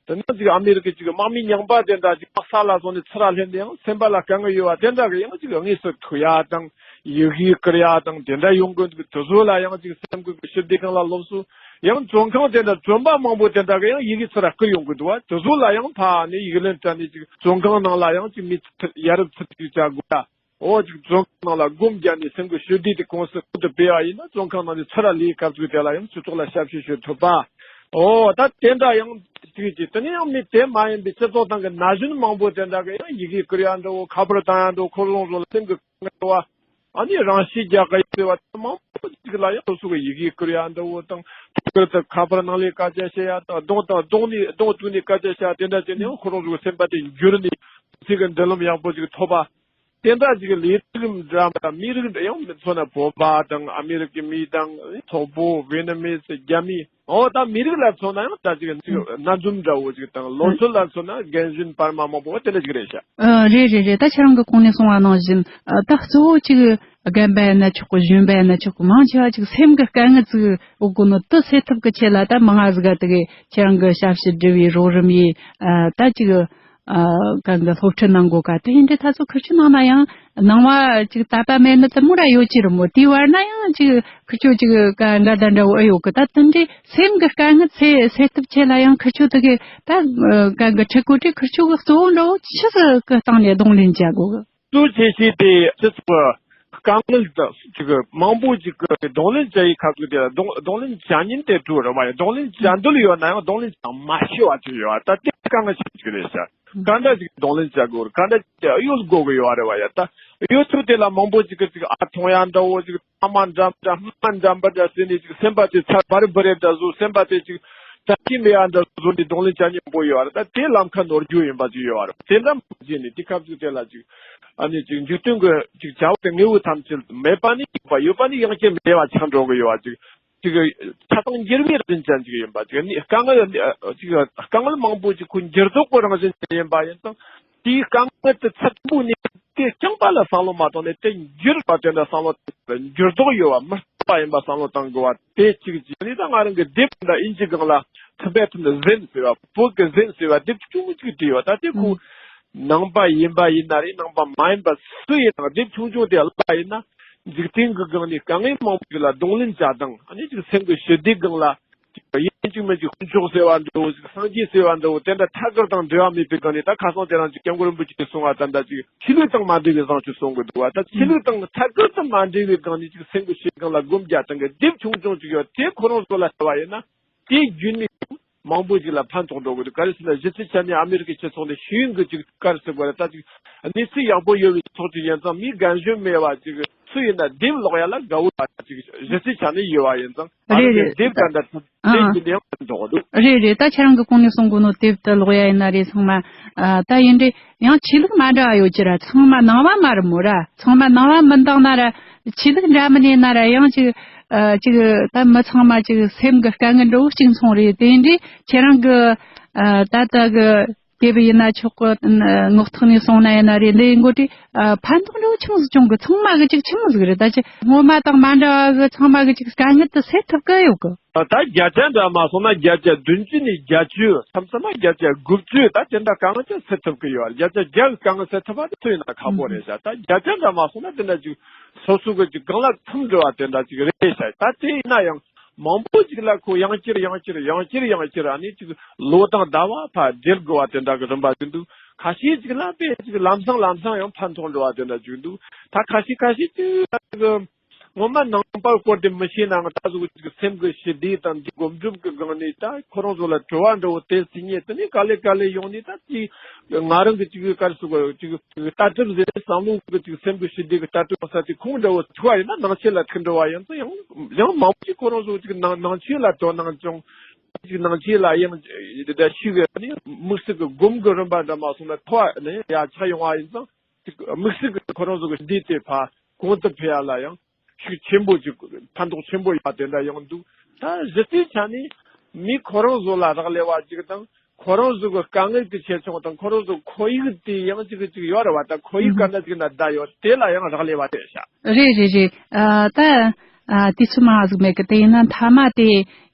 དེ་ནས་ཅིག་ཨ་མི་རི་ཀའི་ཅིག་དམག་མི་རྙིང་པ་དེ་འདྲ་ཅིག་དམག་ས་ལ་སོང་ནས་ཚུར་ལ་སླེབས་ནས་ཡང་སེམས་པ་ལ་དཀའ་ངལ་ཡོད་པ་དེ་འདྲ་གི་ཡང་ཅིག་དངོས་སུ་ཐུག་ཡ་དང་། ཡི་གེ་བསྐུར་ཡ་དང་དེ་འདྲ་ཡོང་གི་འདུག་དེ་ཚོ་ལ་ཡང་ཅིག་སེམས་ཀྱི་ཞི་བདེ་སྒང་ལ་སློབ་གསོ། ཡང་བཙོན་ཁང་དེ་འདྲ་བཙོན་པ་མང་པོ་དེ་འདྲ་གི་ཡང་ཡི་གེ་ཚུར་བསྐུར་ཡོང་གི་འདུག་བ། དེ་ཚོ་ལ་ཡང་ཕ་ནས་ཡིག་ལན་སྤྲད་ནས་ཅིག་བཙོན་ཁང་ནང་ལ་ཡང་ཅིག་མི་ཚུར་ཡ་རབས་ཚུར་ཅིག་བྱ་དགོས་ཡ། འོ་ཅིག་བཙོན་ཁང་ནང་ལ་སྒོམ་རྒྱབ་ནས་སེམས་ཀྱི་ཞི་བདེ་དེ་གོང་སུ་གོང་དུ་སྤེལ་བ་ཡིན་ན། བཙོན་ཁང་ནང་ནས་ཚུར་ལ་ལས་སྐབས་ཚུགས་དེ་ལ་ཡང་སྤྱི་ཚོགས་ལ་ཞབས་ཞུ་ཞུ་ཐུབ་པ། འོ་ད་དེ་འདྲ་ཡང་ཅིག་ཅིག་དེ་ནས་ཡང་མི་དེ་མ་ཡིན་པའི་སྤྱི་ཚོགས་སྟེང་གི་ན་གཞོན་མང་པོ་དེ་འདྲ་གི་ཡང་ཡི་གེ་བསྐུར་ཡ་འདྲ་བོ། ཁ་པར་བཏང་ཡ་འདྲ་བོ། ཁོ་རང་ཚོ་ལ་སེམས་ཀྱི་དཀའ་ངལ་བ། ཨ་ནི་རང་ཤི་རྒྱག་གི་ཡིན་ཟེར་བ་དེ་མང་པོ་ཅིག་ལ་ཡང་སོ་སོ་གི་ཡི་གེ་བསྐུར་ཡ་འདྲ་བོ་དང་། ཐུགས་ཁུར་དུ་ཁ་པར་ནང་ལས་སྐད་ཆ་བཤད་ཡ་དང་། གདོང་དང་གདོང་ནས་གདོང་བཙུགས་ནས་སྐད་ཆ་བཤད་ཡ་དེ་འདྲ་བྱས་ནས་ཡང་ཁོ་རང་ཚོ་གི་སེམས་པ་དེ་འགྱུར་ནས་ཚིག་གི་མདུན་ལམ་ཡག་པོ་ཅིག་ཐོབ་པ། དེ་འདྲ་ཅིག་ལས་རིགས་འདྲ་མི་འདྲ། མི་རིགས་འདྲ་ཡང་མི་མཚོན་ན་བོད་པ་དང་ཨ་མི་རི་ཀའི་མི་དང་སོག་པོ། ཝེ་ནམ་མི། རྒྱ་མི། འོ་ད་མི་རིགས་ལ་མཚོན་ན་ཡང་ད་ཅིག་ཅིག་སྣ་འཛོམས་འདྲ་བོ་ཅིག་དང་། ལོ་ཚོད་ལ་མཚོན་ན་རྒན་གཞོན་བར་མ་མང་པོ་དེ་འདྲ་ཅིག་རེད་ཤག་ཨ་རེད་རེད་རེད། ད་ཁྱེད་རང་གི་གོང་ནས་གསུངས་པ་ནང་བཞིན། ཨ་ད་གཙོ་བོ་ཅིག་རྒན་པ་ཡིན་ན་ཆོག་གི། གཞོན་པ་ཡིན་ན་ཆོག་གི། མང་ཆེ་བ་ཅིག་སེམས་ཀྱི་དཀའ་ངལ་ཅིག་འོ་གོ་ནོ་དེ་སེལ་ཐབས་ཀྱི་ཆེད་ལ་ད་མང་ང་ཟིག་ག་དེ་གི་ཁྱེད་རང་གི་ཞབས་ཕྱི་སྒྲུབ་པའི་རོགས་རམ་ཡིན། ཨ་ད་ཅིག་ཨ་གང་གི་སློབ་ཁྲིད་གནང་དགོས་ག་དེ་ཡིན་དུས་ད་ཚོ་ཁུར་ཆོ་ནང་ན་ཡང་ནང་བ་ཅིག་དད་པ་མེད་ནི་དེ་མོ་ར་ཡོད་ཀྱི་རེད་མོ། དེའི་བར་ན་ཡང་ཅིག་ཁུར་ཆོ་ཅིག་ག་འགལ་ཟླ་འདྲ་བོ་ཨེ་ཡོད་གི། ད་དེ་འདྲའི་སེམས་ཀྱི་དཀའ་ངལ་སེལ་སེལ་ཐབས་ཆེད་ལ་ཡང་ཁུར་ཆོ་དེ་གི་ད་གང་གི་ཁྲིད་གོ་དུས་ཁུར་ཆོ་གི་གཙོ་བོ་འདྲ་བོ་ཆི་ཟིག་གི་སྟེང་ནས་གདོང་ལེན་བྱ་དགོས་གི། གཙོ་ཆེ་ཤོས་དེ་སྤྱི་ཚོགས་དཀའ་ངལ་དང་ཅིག་མང་པོ་ཅིག་གི་གདོང་ལེན་བྱ་ཡི་ཁ་ཐུག་དེ་ལ་གདོང་གདོང་ལེན་བྱ་ཉན་དེ་འགྲོ་རེད་བ་ཡ། གདོང་ལེན་བྱ་འདོད་ཡོད་ན་ཡང་གདོང་ལེན་བྱ་མ་ཤེས་པ་ཅིག་ཡོད་བ། ད་དེ་དཀའ་ངལ་ཆེན་པོ་ཅིག་རེད་ཤག་ག་འདྲ་ཅིག་གདོང་ལེན་བྱ་དགོས་རེད། ག་འདྲ་ཅིག་གཡོལ་དགོས་གི་ཡོད་རེད་བ་ཡ། ད་གཡོལ་ཐུབ་དེ་ལ་མང་པོ་ཅིག་གི་ཅིག་ཨ་མཐོང་ཡ་འདྲ་བོ། ཅིག་ཐ་མག་འདྲ་འདྲ་སྨན་འདྲ་འདྲ་ཟེར་ནས་ཅིག་སེམས་པ་དེ་ཚ་བ་རི་བ་རི་འདྲ་བཟོ། སེམས་པ་དེ་ཅིག་ད་ཅི་མེད་ཡ་འདྲ་བཟོ་ནས་གདོང་ལེན་བྱ་ཉན་པོ་ཡོད་རེད། ད་དེ་ལམ་ཁ་ནོར་རྒྱུ་ཡིན་པ་ཅིག་ཡོད་རེད། དེ་འདྲ་མ་བྱས་ནས་དེ་སྐབས་ཅིག་དེ་ལ་ཅིག་ཨ་ནི་ཅིག་འཇིག་རྟེན་གི་ཅིག་བྱ་བ་དེ་དངོས་པོ་ཐམས་ཅད་མེད་པ་ནི་ཡོད་པ། ཡོད་པ་ནི་ཡང་བསྐྱར་མེད་པ་ཆགས་འགྲོ་གི་ཡོད་པ་ཅིག་ཅིག་ཆགས་སྡང་འགྱུར་བའི་རང་བཞིན་ཅན་ཅིག་ཡིན་པ། ཅིག་ནི་དཀའ་ངལ་ཅིག་དཀའ་ངལ་མང་པོ་ཅིག་ཁོ་འགྱུར་ལྡོག་གི་རང་བཞིན་ཅན་ཡིན་པ་ཡིན་ཙང་། དེའི་དཀའ་ངལ་དེ་ཚད་མཐོན་པོ་ནས་དེ་རྐྱང་པ་ལ་བསམ་བློ་མ་བཏང་ནས། དེ་འགྱུར་བ་དེ་འདྲ་བསམ་བློ་བཏང་། འགྱུར་ལྡོག་ཡོད་པ་མི་རྟག་པ་ཡིན་པ་བསམ་བློ་བཏང་དགོས་པ་དེ་གཅིག་བྱས། ཨ་ནི་ད་ང་རང་གི་དེབ་འདི་ཨིན་ཇི་སྒང་ལ་ཐི་བེ་ཊན་ཛེན་ཟེར་བ། བོད་ཀྱི་ཛེན་ཟེར་བ་དེབ་ཆུང་ངུ་གཅིག་བྲིས་ཡོད། ད་དེ་ཁོ་ནང་པ་ཡིན་པ་ཡིན་ན་རེད། ནང་པ་མ་ཡིན་པ་སུ་ཡིན་ནའང་དེབ་ཆུང་ཆུང་དེ་ཀློག་པ་ཡིན་ན། འཇིག་རྟེན་གྱི་སྒང་ནས་དཀའ་ངལ་མང་པོ་ཞིག་ལ་གདོང་ལེན་བྱ་སྟངས། ཨ་ནི་ཅིག་སེམས་ཀྱི་ཞི་བདེའི་སྒང་ལ་ཅིག་དབྱེ་ གཅིག་མིན་གཅིག་དཀོན་མཆོག་ཟེར་བ་འདྲ་བོ་ཞིག་སངས་རྒྱས་ཟེར་བ་འདྲ་བོ་དེ་འདྲ་ཐད་ཀར་དང་འབྲེལ་བ་མེད་པའི་སྒང་ནས། ད་ཁ་སང་དེ་རིང་ཅིག་སྐྱབས་མགོན་རིན་པོ་ཆེས་གསུངས་པ་ད་ལྟ་ཅིག་ཆོས་ལུགས་དང་མ་འབྲེལ་བའི་བཟང་སྤྱོད་གསུང་གི་འདུག་བ། ད་ཆོས་ལུགས་དང་ཐད་ཀར་དུ་མ་འབྲེལ་བའི་སྒང་ནས་ཅིག་སེམས་ཀྱི་ཞེ་སྡང་ལ་སྒོམ་རྒྱག་སྟངས་ཀྱི་དེབ་ཆུང་ཆུང་ཅིག་ཡོད། དེ་ཁོ་རང་ཚོ་ལ་ལྟ་བ་ཡིན་ན། དེའི་བརྒྱུད་ནས་མང་པོ་ཞིག་ལ་ཕན་ཐོགས་འགྲོ་གི་འདུག་ག་རེ་ཟེར་ན། གཞི་རྩའི་ཆ་ནས་ཨ་མི་རི་ཀའི་སྤྱི་ཚོགས་འདི་ཤེས་ཡོན་གྱི་ཅིག་ག་རེ་ཟེར་དགོས་རེད། ད་ཅིག་གནས་ཚུལ་ཡག་པོ་ཡོད་པའི་སྤྱི་ཚོགས་ཅིག་ཡིན་ཙང་། མི་རྒན་གཞོན་མེད་པ་ཅིག་སུ་ཡིན་ན་དེབ་ཀློག་ཡ་ལ་དགའ་བོ་ཡོད་པ་ཅིག་གཞི་རྩའི་ཆ་ནས་ཡོད་པ་ཡིན་ཙང་། ཨ་རེད། ཨ་རེད། དེབ་ད་འདྲ་ཐུབ། དེབ་ཀྱི་ལེའུ་ཕན་ཐོགས་འདུག་རེད་རེད། ད་ཁྱེད་རང་གི་གོང་ནས་གསུང་གོ་ནོ་དེབ་དེ་ཀློག་ཡ་ཡིན་ན་རེད། ཚང་མ་ཨ་ད་ཡིན་རེད། ཡང་ཆོས་ལུགས་མ་འདྲ་བ་ཡོད་ཀྱི་ར། ཚང་མ་ནང་པ་མ་རེད་མོ་ར། ཚང་མ་ནང་པ་མིན་དང་ན་ར། ཆོས་ལུགས་འདྲ་མིན་ཡིན་ན་ར། ཡང་ཅིག་ཨ་ཅིག་ད་མི་ཚང་མ་ཅིག་སེམས་ཀྱི་དཀའ་ངལ་འདྲ་བོ་གཅིག་མཚུངས་རེད། དེ་འདྲའི་ཁྱེད་རང་གི་ཨ་ད་ལྟ་གི་དེབ་ཡིན་ན་ཆོག་གི། ངག་ཐོག་ནས་གསུངས་ན་ཡིན་ན་རེད། ལས་འགོ་དེ་ཨ་ཕན་ཐོགས་འདྲ་བོ་ཆི་མོ་ཟིག་བྱུང་གི། ཚང་མ་གི་ཅིག་ཆི་མོ་ཟིག་རེད། ད་ཅི་སྔོན་མ་དང་མ་འདྲ་བ་གི་ཚང་མ་གི་ཅིག་དཀའ་ངལ་དེ་སེལ་ཐུབ་གི་ཡོད་གི། ད་བརྒྱ་ཆ་འདྲ་མ་སོང་ན་བརྒྱ་ཆ་བདུན་ཅུ་ནས་བརྒྱད་ཅུ། མཚམས་མཚམས་མ་བརྒྱ་ཆ་དགུ་བཅུ། ད་དེ་འདྲ་དཀའ་ངལ་ཅིག་སེལ་ཐུབ་གི་ཡོད། བརྒྱ་ཆ་བརྒྱ་གི་དཀའ་ངལ་སེལ་ཐུབ་པ་དེ་སུ་ཡིན་ན་ཁག་པོ་རེད་ཤག་ད་བརྒྱ་ཆ་འདྲ་མ་སོང་ན་དེ་འདྲ་ཅིག་སོ་སོ་གི་ཅིག་རྐང་ལག་ཐུམ་འགྲོ་བ་དེ་འདྲ་ཅིག་རེད་ཤག་ད་དེ་ཡིན་ན་ཡང་མང་པོ་ཅིག་ལ་ཁོ་ཡང་བསྐྱར་ཡང་བསྐྱར་ཡང་བསྐྱར་ཡང་བསྐྱར་ཨ་ནི་ཅིག་ལོ་དང་ཟླ་བ་ཕར་སྦྲེལ་དགོས་པ་དེ་འདྲ་གི་རིམ་པ་ཅིག་འདུག་ཁ་ཤས་ཅིག་ལ་དཔེ་ཅིག་ལམ་སང་ལམ་སང་ཡང་ཕན་ཐོགས་འགྲོ་བ་དེ་འདྲ་ཅིག་འདུག་ད་ཁ་ཤས་ཁ་ཤས་ཅིག་ངོ་མ་ནང་པར་སྐོར་དེ་མི་ཤེས་ནའང་། ད་གཟོད་ཅིག་སེམས་ཀྱི་ཞི་བདེ་དང་འདི་སྒོམ་སྒྲུབ་ཀྱི་སྒང་ནས་ད་ཁོ་རང་ཚོ་ལ་དྲི་བ་འདྲ་བོ་དེ་སྲིད་ངེས་དེ་ནས་ག་ལེ་ག་ལེ་ཡོང་ནས། ད་ཅིག་ང་རང་གི་ཅིག་ག་རེ་ཟེར་དགོས། ཅིག་ལྟ་གྲུབ་ཟེར། བསམ་བློ་གི་ཅིག་སེམས་ཀྱི་ཞི་བདེ་གི་ལྟ་གྲུབ་ས་དེ་ཁུངས་འདྲ་བོ་ཐུག་པ་ཡིན་ན་ནང་ཆོས་ལ་ཐུག་འགྲོ་བ་ཡིན་ཙང་། ཡང་ཡང་མང་པོ་ཅིག་ཁོ་རང་ཚོ་ཅིག་ནང་ནང་ཆོས་ལ་དོ་སྣང་ཅུང་ཅིག་ནང་ཆོས་ལ་ཡང་ད་ཤུགས་ནས་དམིགས་བསལ་གྱི་སྒོམ་གྱི་རིམ་པ་འདྲ་མ་སོང་ན་ཐོག་ནས་ཡར་ཆགས་ཡོང་བ་ཡིན་ཙང་། ཅིག་དམིགས་བསལ་གྱི་ཁོ་རང་ཚོ་གི་ཞི་བདེ་དེ་ཕར་གོང་དུ་འཕེལ་ཡ་ལ་ཡང་ཤུགས་ཆེན་པོ་ཅིག་ཕན་ཐོགས་ཆེན་པོ་ཡོད་པ་དེ་འདྲ་ཡང་འདུག་ད་གཞི་རྩའི་ཆ་ནས་མི་ཁོ་རང་ཚོ་ལ་རག་ལས་པ་ཅིག་དང་། ཁོ་རང་ཚོ་གི་དཀའ་ངལ་གྱི་ཆེ་ཆུང་དང་། ཁོ་རང་ཚོ་ཁོར་ཡུག་དེ་ཡང་ཅིག་ཅིག་ཡོད་རེད་བ། ད་ཁོར་ཡུག་ག་འདྲ་ཅིག་ན་བསྡད་ཡོད། དེ་ལ་ཡང་རག་ལས་པ་རེད་ཤག་རེད་རེད་རེད། ཨ་ད་ཨ་དུས་ཚོད་མང་ཟིག་མེད་གི། དེ་ཡིན་ན་མཐའ་མ་དེ་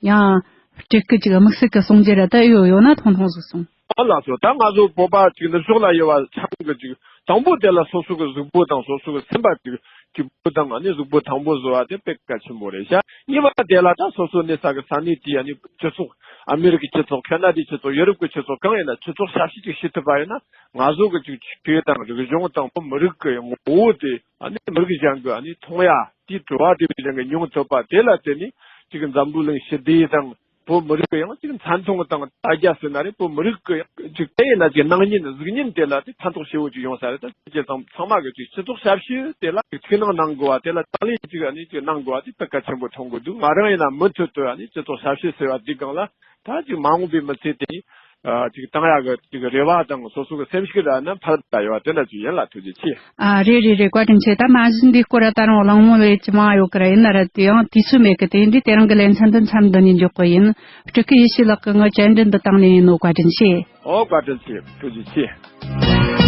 ཡང་སྤྲེལ་སྐུ་ཅིག་དམིགས་བསལ་གྱི་གསུང་རྒྱུ་ར་ད་ཡོད་ཡོད་ན་ཐུང་ཐུང་ཟིག་གསུང་། ཨ་ལགས་སོ། ད་ང་ཚོ་བོད་པ་ཅིག་ནུབ་ཕྱོགས་ལ་ཡོད་པ་ཚང་གི་ཅིག་དང་པོ་དེ་ལ་སོ་སོ་གི་གཟུགས་པོ་དང་སོ་སོ་གི་སེམས་པ་ཅིག་གཅིག་པུ་དང་ཨ་ནི་གཟུགས་པོ་ཐང་པོ་བཟོ་བ་དེ་དཔེ་གལ་ཆེན་པོ་རེད་ཤག་གཉིས་པ་དེ་ལ་ད་སོ་སོ་གནས་ས་གི་ས་གནས་དེའི་ཨ་ནི་སྤྱི་ཚོགས། ཨ་མི་རི་ཀའི་སྤྱི་ཚོགས། ཁ་ན་ཌའི་སྤྱི་ཚོགས། ཡོ་རོབ་ཀྱི་སྤྱི་ཚོགས། གང་ཡིན་ན་སྤྱི་ཚོགས་ཞབས་ཕྱི་ཅིག་བྱེད་ཐུབ་པ་ཡིན་ན། ང་ཚོ་གི་ཅིག་ཆོས་དང་རིག་གཞུང་དང་བོད་མི་རིགས་ཀྱི་ངོ་བོ་དེ་ཨ་ནི་མི་རིགས་གཞན་གྱིས་ཨ་ནི་མཐོང་ཡ། དེའི་བྲོ་བ་དེ་གཞན་གྱིས་མྱོང་ཐུབ་པ་དེ་ལ་བརྟེན་ནས། ཅིག་འཛམ་བུ་གླིང་ཞི་བདེ་དང་། བོད་མི་རིགས་ཀྱི་ཡང་ཅིག་མཚན་མཐོང་དང་དར་རྒྱས་ཟེར་ན་རེད། བོད་མི་རིགས་ཀྱི་ཡང་ཅིག་དེ་ཡིན་ན་ཅིག་སྣང་བརྙན་གཟུགས་བརྙན་དེ་ལ་དེ་ཕན་ཐོགས་ཆེ་བོ་ཅིག་ཡོང་ས་རེད། ད་ཅིག་ཚང་ཚང་མ་གི་ཅིག་སྤྱི་ཚོགས་ཞབས་ཞུ་དེ་ལ་ཅིག་ཐུགས་སྣང་གནང་དགོས་པ། དེ་ལ་དང་ལེན་ཅིག་ཨ་ནི་ཅིག་གནང་དགོས་པ་དེ་དཔེ་གལ་ཆེན་པོ་མཐོང་གི་འདུག་ང་རང་ཡིན་ན་མུ་མཐུད་དུ་ཨ་ནི་སྤྱི་ཚོགས་ཞབས་ཞུ་ཟེར་བ་འདི་སྒང་ལ་ད་ཅིག་མ་འོངས་པའི་མི་ཚེ་དེ་ཨ་ཅིག་བཏང་ཡག་གི་ཅིག་རེ་བ་དང་སོ་སོ་གི་སེམས་ཤུགས་ར་ན་འཕར་ད་ཡོད་པ་དེ་འདྲ་ཅིག་ཡིན་ལ། ཐུགས་རྗེ་ཆེ། ཨ་རེད་རེད་རེད། བཀའ་དྲིན་ཆེ། ད་མ་གཞི་འདི་སྐོར་ལ་ད་རུང་གླེང་མོལ་ལས་ཀྱི་མང་ཡོད་ཀི་ར། ཡིན་ན་ར་དེ་ཡང་དུས་ཚོད་མེད་ཀི། དེ་འདྲའི་དེ་རིང་གི་ལེ་ཚན་འདི་མཚམས་འདི་ནས་འཇོག་གི་ཡིན། སྤྲུལ་སྐུ་ཡེ་ཤེས་ལགས་ཀྱིས་ངའི་བཅར་འདྲི་འདི་བཏང་ནས་ཡིན་ནོ། བཀའ་དྲིན་ཆེ། ཨོ་བཀའ་དྲིན་ཆེ། ཐུགས་རྗེ་ཆེ།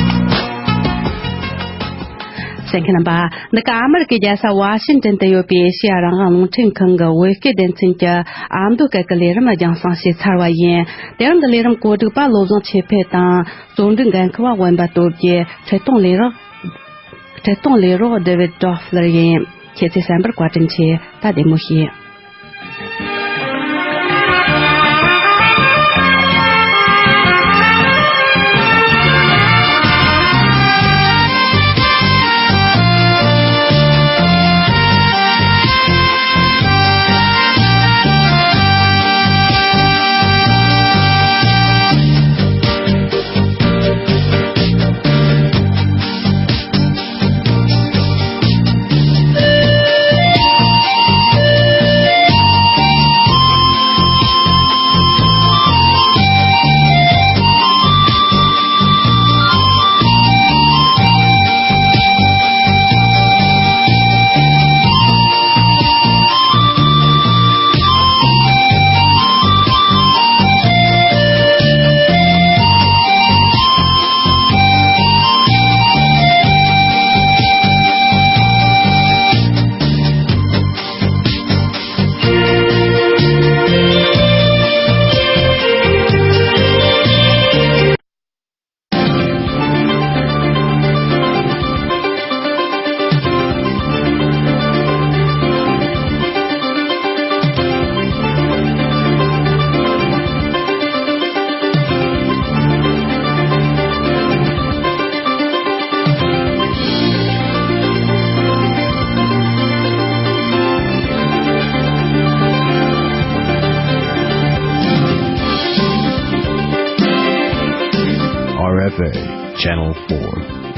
གསན་མཁན་རྣམ་པ། འདི་ག་ཨ་མི་རི་ཀའི་རྒྱལ་ས་ཝ་ཤིང་ཏན་དུ་ཡོད་པའི་ཨེ་ཤེ་ཡ་རང་དབང་རླུང་འཕྲིན་ཁང་གི་བོད་སྐད་སྡེ་ཚན་གྱི་ཨ་མདོ་སྐད་ཀྱི་ལས་རིམ་རྒྱང་སྲིང་བྱས་ཚར་བ་ཡིན། དེ་རིང་གི་ལས་རིམ་གོ་སྒྲིག་པ་བློ་བཟང་ཆོས་འཕེལ་དང་། རྩོམ་སྒྲིག་འགན་འཁུར་བ་དབེན་པ་སྟོབས་རྒྱལ། འཁྲིད་གཏོང་ལས་རོགས། འཁྲིད་གཏོང་ལས་རོགས་ཌེ་ཝིད་ཌོ་ཕ་ལར་ཡིན། ཁྱེད་ཚོས་གསན་པར་བཀའ་དྲིན་ཆེ། ད་བདེ་མོ་བྱོས། Channel four.